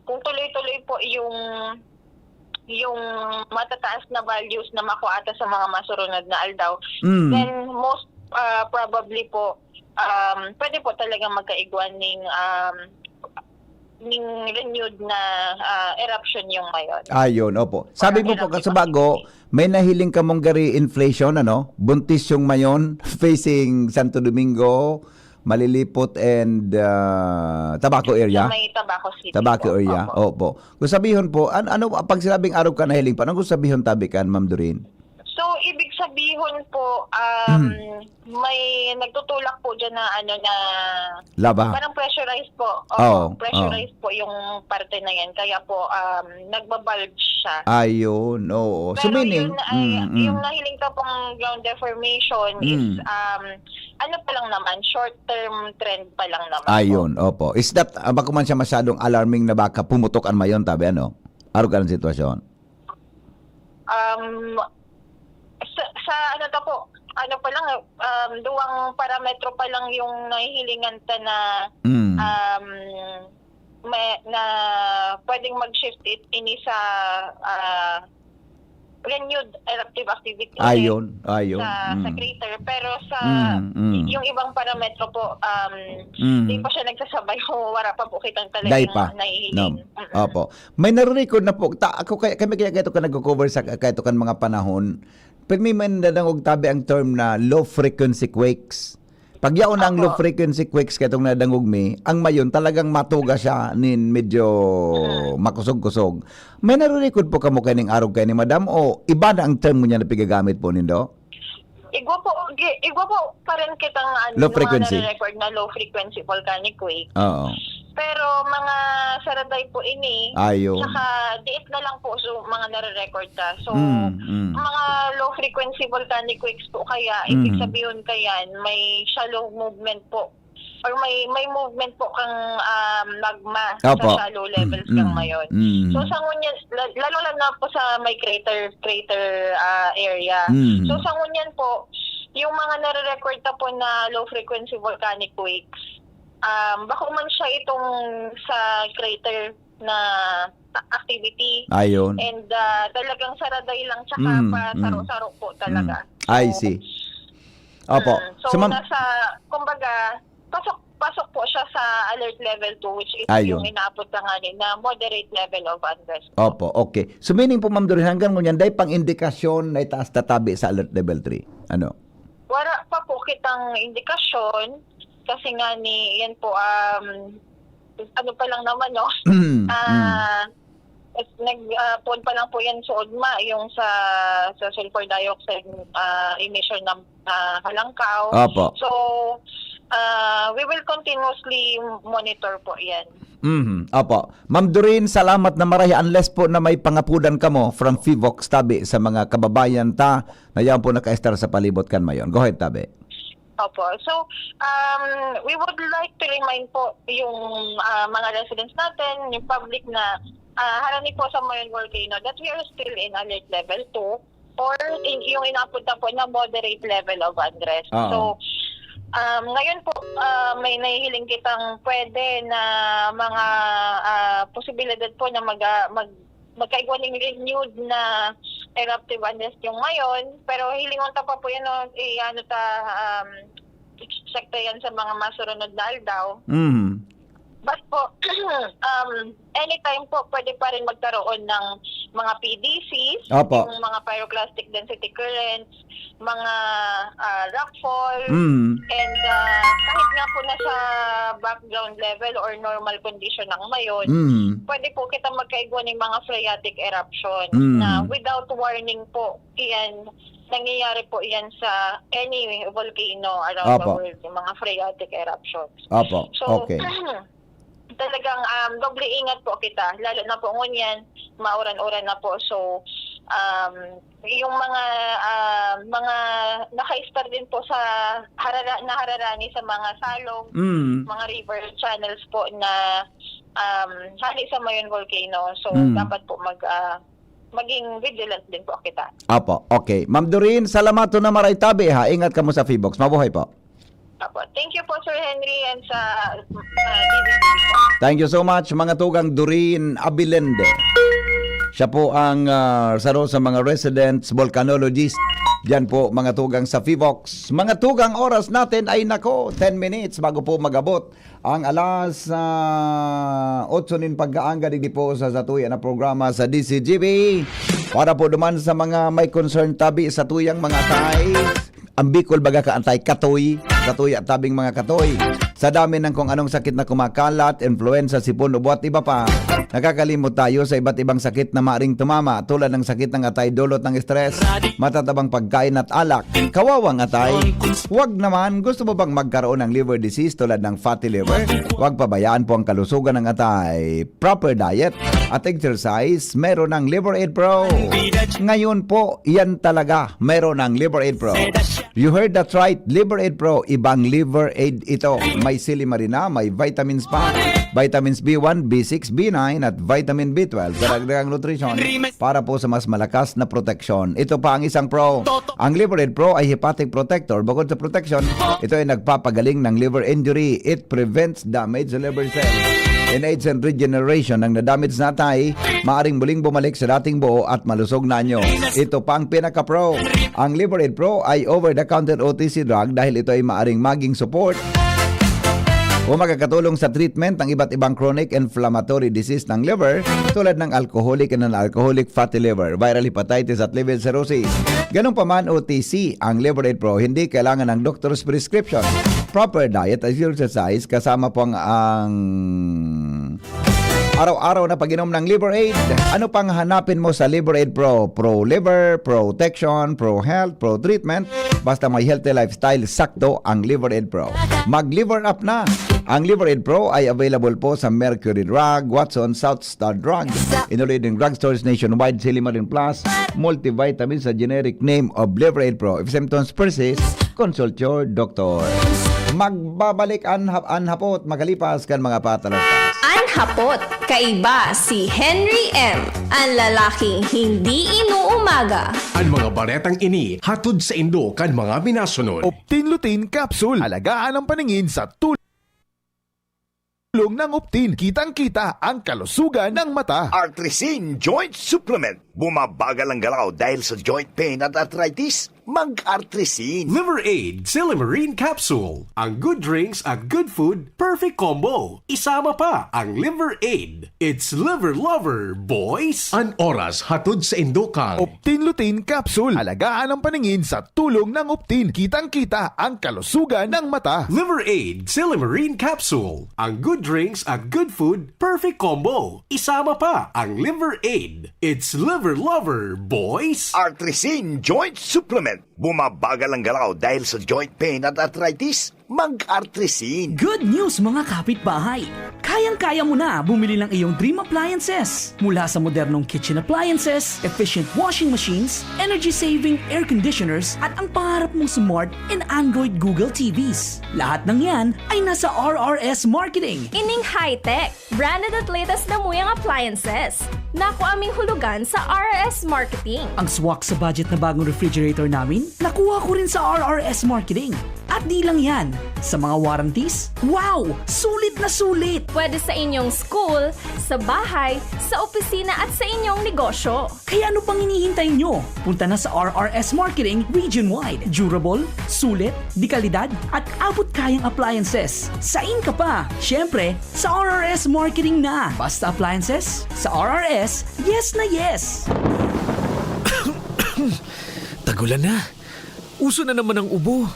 kung tuloy-tuloy po yung, yung matataas na values na makuha ta sa mga masurunod na aldaw. Mm. Then, most, ah, probably po, um, pwede po talagang magkaigwa ning, um, ning renewed na, ah, eruption yung Mayon. Ayun, opo. Sabi Parang mo po, eruptive Kasubago, activity. May nahiling kamong gari inflation, ano? Buntis yung Mayon, facing Santo Domingo, Malilipot and, ah, Tabaco area? Sa may Tabaco City Tabaco po. area, Opo. opo. Kung sabihon po, an-, ano, pag sinabing arog kan nahiling pa, ano kung sabihon tabi kan, Ma'am Doreen? So, ibig sabihon po, um, Hmm. may nagtutulak po dyan na, ano, na Laba? parang pressurized po. Opo, Oo, oo. pressurized po yung parte na yan. Kaya po, um, nagbabulge siya. Ayun, oo. So, Pero meaning, yun na ay, mm, mm. yung nahiling ka pong ground deformation is, Mm. um, ano pa lang naman, short-term trend pa lang naman po. Ayun, opo. Is that, ah, bako man siya masyadong alarming na baka pumutok an Mayon, tabi, ano? Arog kan sitwasyon? Um, sa, sa ano to po, ano pa lang, um, duwang parametro pa lang yung nahihilingan ta na, Mm. um, may, na pwedeng mag-shift it, ini sa, ah, renewed eruptive activity Ayun, ayun. sa, sa Mm. crater. Pero sa, Mm, mm. yung ibang parametro po, um, Mm. di pa siya nagsasabay o wala pa po kitang talagang Dai pa. nahihiling. No. Mm-mm. Opo. May nare-record na po. Ta-, ako kaya, kami kaya kaito ka nagko-cover sa kaito kan mga panahon. Pag may man nadangog tabi ang term na low frequency quakes. Pag yaon na ang low Opo. frequency quakes kaitong nadangog mi, ang Mayon talagang matuga siya nin medyo Mm. makusog-kusog. May nare-record po kamo kaining arog kay ni Madam o iba na ang term ngunyan na pigagamit po nindo? Igwa po, gi-, igwa po pa rin kitang, ano, Low yung mga frequency. nare-record na low frequency volcanic quake. Oo. Pero mga saraday po ini, Ayo. saka diit na lang po so mga nare-record ta. So, Mm, mm. mga low frequency volcanic quakes po kaya, ibig Mm. sabihin kaya, may shallow movement po. Or may, may movement po kang, um, magma Opo. sa shallow levels Mm, kang mm. Mayon. Mm. So, sa ngunyan, la-, lalo lang na po sa may crater, crater, ah, area. Mm. So, sa ngunyan po, yung mga nare-record na po na low frequency volcanic quakes, um, bako man siya itong sa crater na activity. Ayun. And, ah, talagang saraday lang tsaka Mm, pa mm. saro-saro po talaga. Mm. I So, see. Opo. mm, so, So, ma'am nasa, kumbaga, pasok, pasok po siya sa alert level two, which is Ayun. yung inaabot na nga ni, na moderate level of unrest. Opo, okay. So, meaning po, Ma'am Doreen, hanggang ngunyan, dai pang indikasyon na itaas tatabi sa alert level three? Ano? Wala pa po kitang indikasyon kasi nga ni, yan po, um, ano pa lang naman, no? Mm, Ah, mm. es-, nag, ah, puon pa lang po yan sa ugma, yung sa, sa sulfur dioxide, ah, emission ng, ah, Halangkaw. Opo. So, ah, we will continuously monitor po yan. Mhm, opo. Ma'am Doreen, salamat na marahay. Unless po na may pangapudan kamo from PHIVOLCS tabi sa mga kababayan ta na yaon po nakaestar sa palibot kan Mayon. Go ahead, tabi. Opo. So, um, we would like to remind po yung, ah, mga residents natin, yung public na, ah, harani po sa Mayon Volcano, that we are still in alert level two or in, yung inapunta po na moderate level of unrest. Oo. So, um, ngayon po, ah, may nahihiling kitang pwede na mga, ah, posibilidad po na mag-, ah, mag-, magkaigwa ning renewed na eruptive unrest yung Mayon, pero hilingon ta pa po yan, no, i-ano ta, um, i-check ta yan sa mga masurunod na aldaw. Mhm. But po, um, anytime po, pwede pa rin magkaroon ng mga P D Cs, Opo. yung mga pyroclastic density currents, mga, ah, rockfall, Mm. and, ah, kahit nga po nasa background level or normal condition ang Mayon, Mm. pwede po kita magkaigwa ng mga phreatic eruption Mm. na without warning po, iyan, nangyayari po iyan sa any volcano around the Opo. world, yung mga phreatic eruptions. Opo. So, Okay. Talagang, um, doble ingat po kita, lalo na po ngunyan, mauran-uran na po. So, um, yung mga, ah, mga naka-store din po sa harara-, nahararani sa mga salog, Mm. mga river channels po na, um, hali sa Mayon Volcano. So, Mm. dapat po mag-, ah, maging vigilant din po kita. Apo, okay. Ma'am Doreen, salamaton na maray tabi, ha. Ingat kamo sa Phivolcs. Mabuhay po. Apo. Thank you po, Sir Henry, and sa, ah, D V D po. Thank you so much, mga tugang Doreen Abilende. Siya po ang, ah, saro sa mga residents volcanologist. Diyan po, mga tugang sa Phivolcs. Mga tugang, oras natin ay, nako, ten minutes bago po magabot ang alas, ah, otso nin pagkaangga digdi po sa satuya na programa sa D C G B. Para po duman sa mga may concern tabi sa tuyang mga atay, ang Bicol baga ka atay, katoy, katoy at tabing mga katoy. Sa dami ng kung anong sakit na kumakalat, influenza, sipon, ubo at iba pa, nakakalimot tayo sa iba't ibang sakit na maaring tumama, tulad ng sakit ng atay dulot ng stress, matatabang pagkain at alak, kawawang atay. Wag naman, gusto mo bang magkaroon ng liver disease tulad ng fatty liver? Wag pabayaan po ang kalusugan ng atay. Proper diet at exercise, meron ng Liver Aid Pro. Ngayon po, yan talaga, meron ng Liver Aid Pro. You heard that right, Liver Aid Pro, ibang Liver Aid ito. May silimarina, may vitamins pa, vitamins B one, B six, B nine, at vitamin B twelve. Karagdagang nutrisyon para po sa mas malakas na proteksyon. Ito pa ang isang pro. Ang Liver Aid Pro ay hepatic protector. Bukod sa protection, ito ay nagpapagaling ng liver injury. It prevents damage sa liver cells. In age and regeneration ng nadamage na atay, maaring muling bumalik sa dating buo at malusog na anyo. Ito pa ang pinaka-pro. Ang Liver Aid Pro ay over-the-counter O T C drug dahil ito ay maaring maging support o makakatulong sa treatment ng iba't ibang chronic inflammatory disease ng liver, tulad ng alcoholic and non-alcoholic fatty liver, viral hepatitis at liver cirrhosis. Ganun pa man, O T C ang Liver Aid Pro, hindi kailangan ng doctor's prescription. Proper diet at exercise, kasama po ang, ang araw-araw na pag-inom ng Liver Aid. Ano pang hanapin mo sa Liver Aid Pro? Pro liver, protection, pro health, pro treatment. Basta may healthy lifestyle, sakto ang Liver Aid Pro. Mag-Liver Up na! Ang Liver Aid Pro ay available po sa Mercury Drug, Watson, South Star Drugs, in all leading drugstores nationwide, Silimarin Plus, multivitamin sa generic name of Liver Aid Pro. If symptoms persist, consult your doctor. Magbabalik an, hap-, an hapot makalipas kan mga patalastas. An hapot, kaiba si Henry M, ang lalaking hindi inuumaga. Ang mga baretang ini hatod saindo kan mga minasunod. Optin Lutein Capsule. Alagaan ang paningin sa tulong ng Optin. Kitang-kita ang kalusugan ng mata. Artrisin Joint Supplement. Bumabagal ang galaw dahil sa joint pain at arthritis. Mag-Artrisin. Liver Aid Silimarin Capsule. Ang good drinks at good food, perfect combo. Isama pa ang Liver Aid. It's Liver Lover, boys! An oras hatod saindo kan Optin Lutein Capsule. Alagaan ang paningin sa tulong ng Optin. Kitang-kita ang kalusugan ng mata. Liver Aid Silimarin Capsule. Ang good drinks at good food, perfect combo. Isama pa ang Liver Aid. It's Liver Lover, boys! Artrisin Joint Supplement. Bumabagal ang galaw dahil sa joint pain at arthritis. Mag-Artrisin. Good news, mga kapitbahay! Kayang-kaya mo na bumili ng iyong dream appliances. Mula sa modernong kitchen appliances, efficient washing machines, energy-saving air conditioners, at ang pangarap mong smart and Android Google T Vs. Lahat ng yan ay nasa R R S Marketing. Ining high-tech, branded at latest na muyang appliances. Nakuha aming hulugan sa R R S Marketing. Ang swak sa budget na bagong refrigerator namin, nakuha ko rin sa R R S Marketing. At di lang yan, sa mga warranties, wow! Sulit na sulit! Pwede sa inyong school, sa bahay, sa opisina at sa inyong negosyo. Kaya ano pang hinihintay nyo? Punta na sa R R S Marketing region-wide. Durable, sulit, de kalidad, at abot kayang appliances. Sain ka pa? Siyempre, sa R R S Marketing na. Basta appliances, sa R R S, yes na yes! Tagulan na. Uso na naman ang ubo.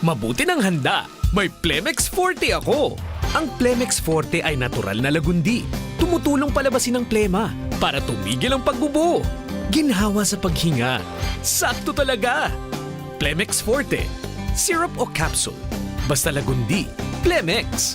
Mabuti nang handa. May Plemex Forte ako. Ang Plemex Forte ay natural na lagundi. Tumutulong palabasin ang plema para tumigil ang pag-ubo. Ginhawa sa paghinga. Sakto talaga. Plemex Forte. Syrup o capsule. Basta lagundi. Plemex.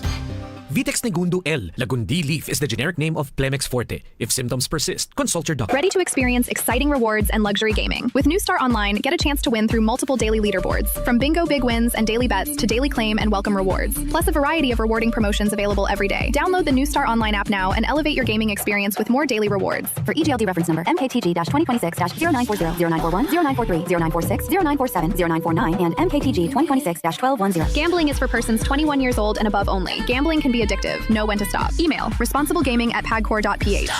Vitex Negundo L. Lagundi leaf is the generic name of Plemex Forte. If symptoms persist, consult your doctor. Ready to experience exciting rewards and luxury gaming? With New Star Online, get a chance to win through multiple daily leaderboards. From bingo big wins and daily bets to daily claim and welcome rewards. Plus a variety of rewarding promotions available every day. Download the New Star Online app now and elevate your gaming experience with more daily rewards. For E G L D reference number M K T G twenty twenty-six dash zero nine four zero, zero nine four one, zero nine four three, zero nine four six, zero nine four seven, zero nine four nine, and M K T G twenty twenty-six dash twelve one zero. Gambling is for persons twenty-one years old and above only. Gambling can be addictive. Know when to stop. Email responsiblegaming at pagcor.ph.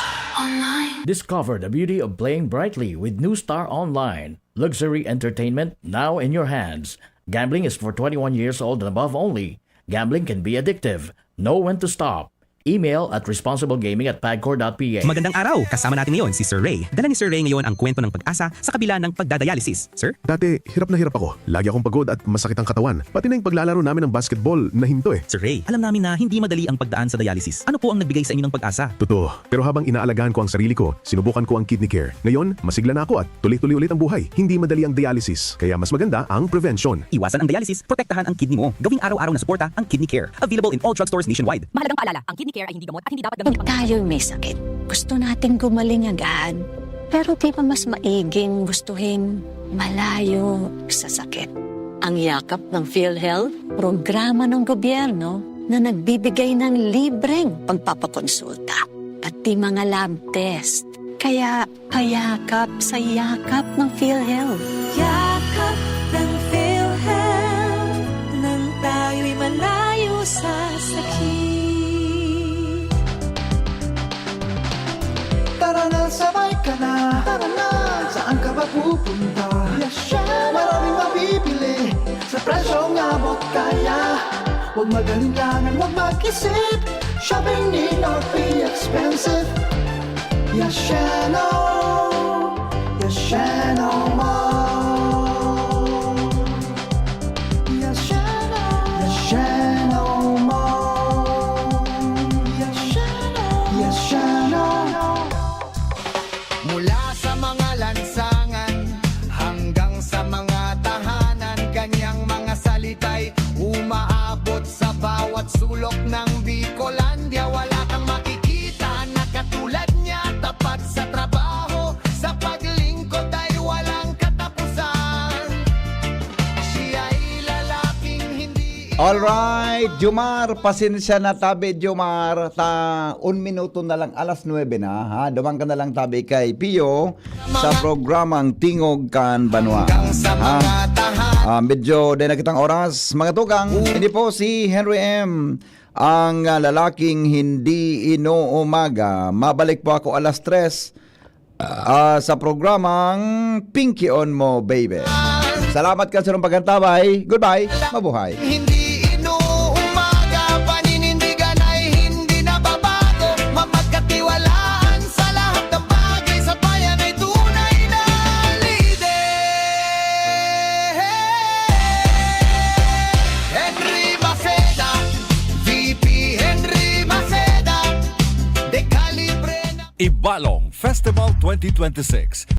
Discover the beauty of playing brightly with New Star Online. Luxury entertainment now in your hands. Gambling is for twenty-one years old and above only. Gambling can be addictive. Know when to stop. Email at responsiblegaming at pagcor.ph. Magandang araw! Kasama natin ngayon si Sir Ray. Dala ni Sir Ray ngayon ang kwento ng pag-asa sa kabila ng pagdadialysis. Sir? Dati, hirap na hirap ako. Lagi akong pagod at masakit ang katawan. Pati na yung paglalaro namin ng basketball, nahinto eh. Sir Ray, alam namin na hindi madali ang pagdaan sa dialysis. Ano po ang nagbigay sa inyo ng pag-asa? Totoo. Pero habang inaalagaan ko ang sarili ko, sinubukan ko ang Kidney Care. Ngayon, masigla na ako at tuloy-tuloy ulit ang buhay. Hindi madali ang dialysis, kaya mas maganda ang prevention. Iwasan ang dialysis, protektahan ang kidney mo. Gawing araw-araw na suporta ang Kidney Care. Available in all drugstores nationwide. Mahalagang paalala, ang kidney care ay hindi gamot at hindi dapat gamitin. Pag tayo'y may sakit, gusto nating gumaling agad. Pero di ba mas maiging gustuhin malayo sa sakit? Ang yakap ng PhilHealth, programa ng gobyerno na nagbibigay ng libreng pagpapakonsulta, pati mga lab test. Kaya payakap sa yakap ng PhilHealth. Yakap ng PhilHealth, nang tayo'y malayo sa sakit. Tara na, sabay ka na. Tara na, saan ka ba pupunta? Maraming mabibili sa presyong abot kaya. Huwag mag-alinlangan, huwag mag-isip. Shopping need not be expensive. Yasheno, Yasheno Mall. Yasheno, Yasheno Mall. Yasheno, Yasheno. Mula sa mga lansangan hanggang sa mga tahanan, kanyang mga salita'y umaabot sa bawat sulok ng Bicolandia. Wala kang makikita na katulad niya, tapat sa trabaho, sa paglingkod ay walang katapusan. Siya'y lalaking hindi Alright, Jomar, pasensya na tabi, Jomar. Ta, un minuto na lang, alas nuebe na, ha? Duman ka na lang tabi kay Pio sa programang Tingog kan Banwa. Ha? Ah, medyo dahil na kitang oras, mga tugang. Ini po si Henry M, ang ah, lalaking hindi inuumaga. Mabalik po ako alas tres ah, sa programang Pinkion Mo, Baby. Salamat kan sarong pagkantabay. Goodbye. Mabuhay. Hindi inuumaga, paninindigan ay hindi nababago. Mapagkatiwalaan sa lahat ng bagay, sa bayan ay tunay na lider. Henry Maceda, V P Henry Maceda, Decalibre na. Ibalong Festival twenty twenty-six.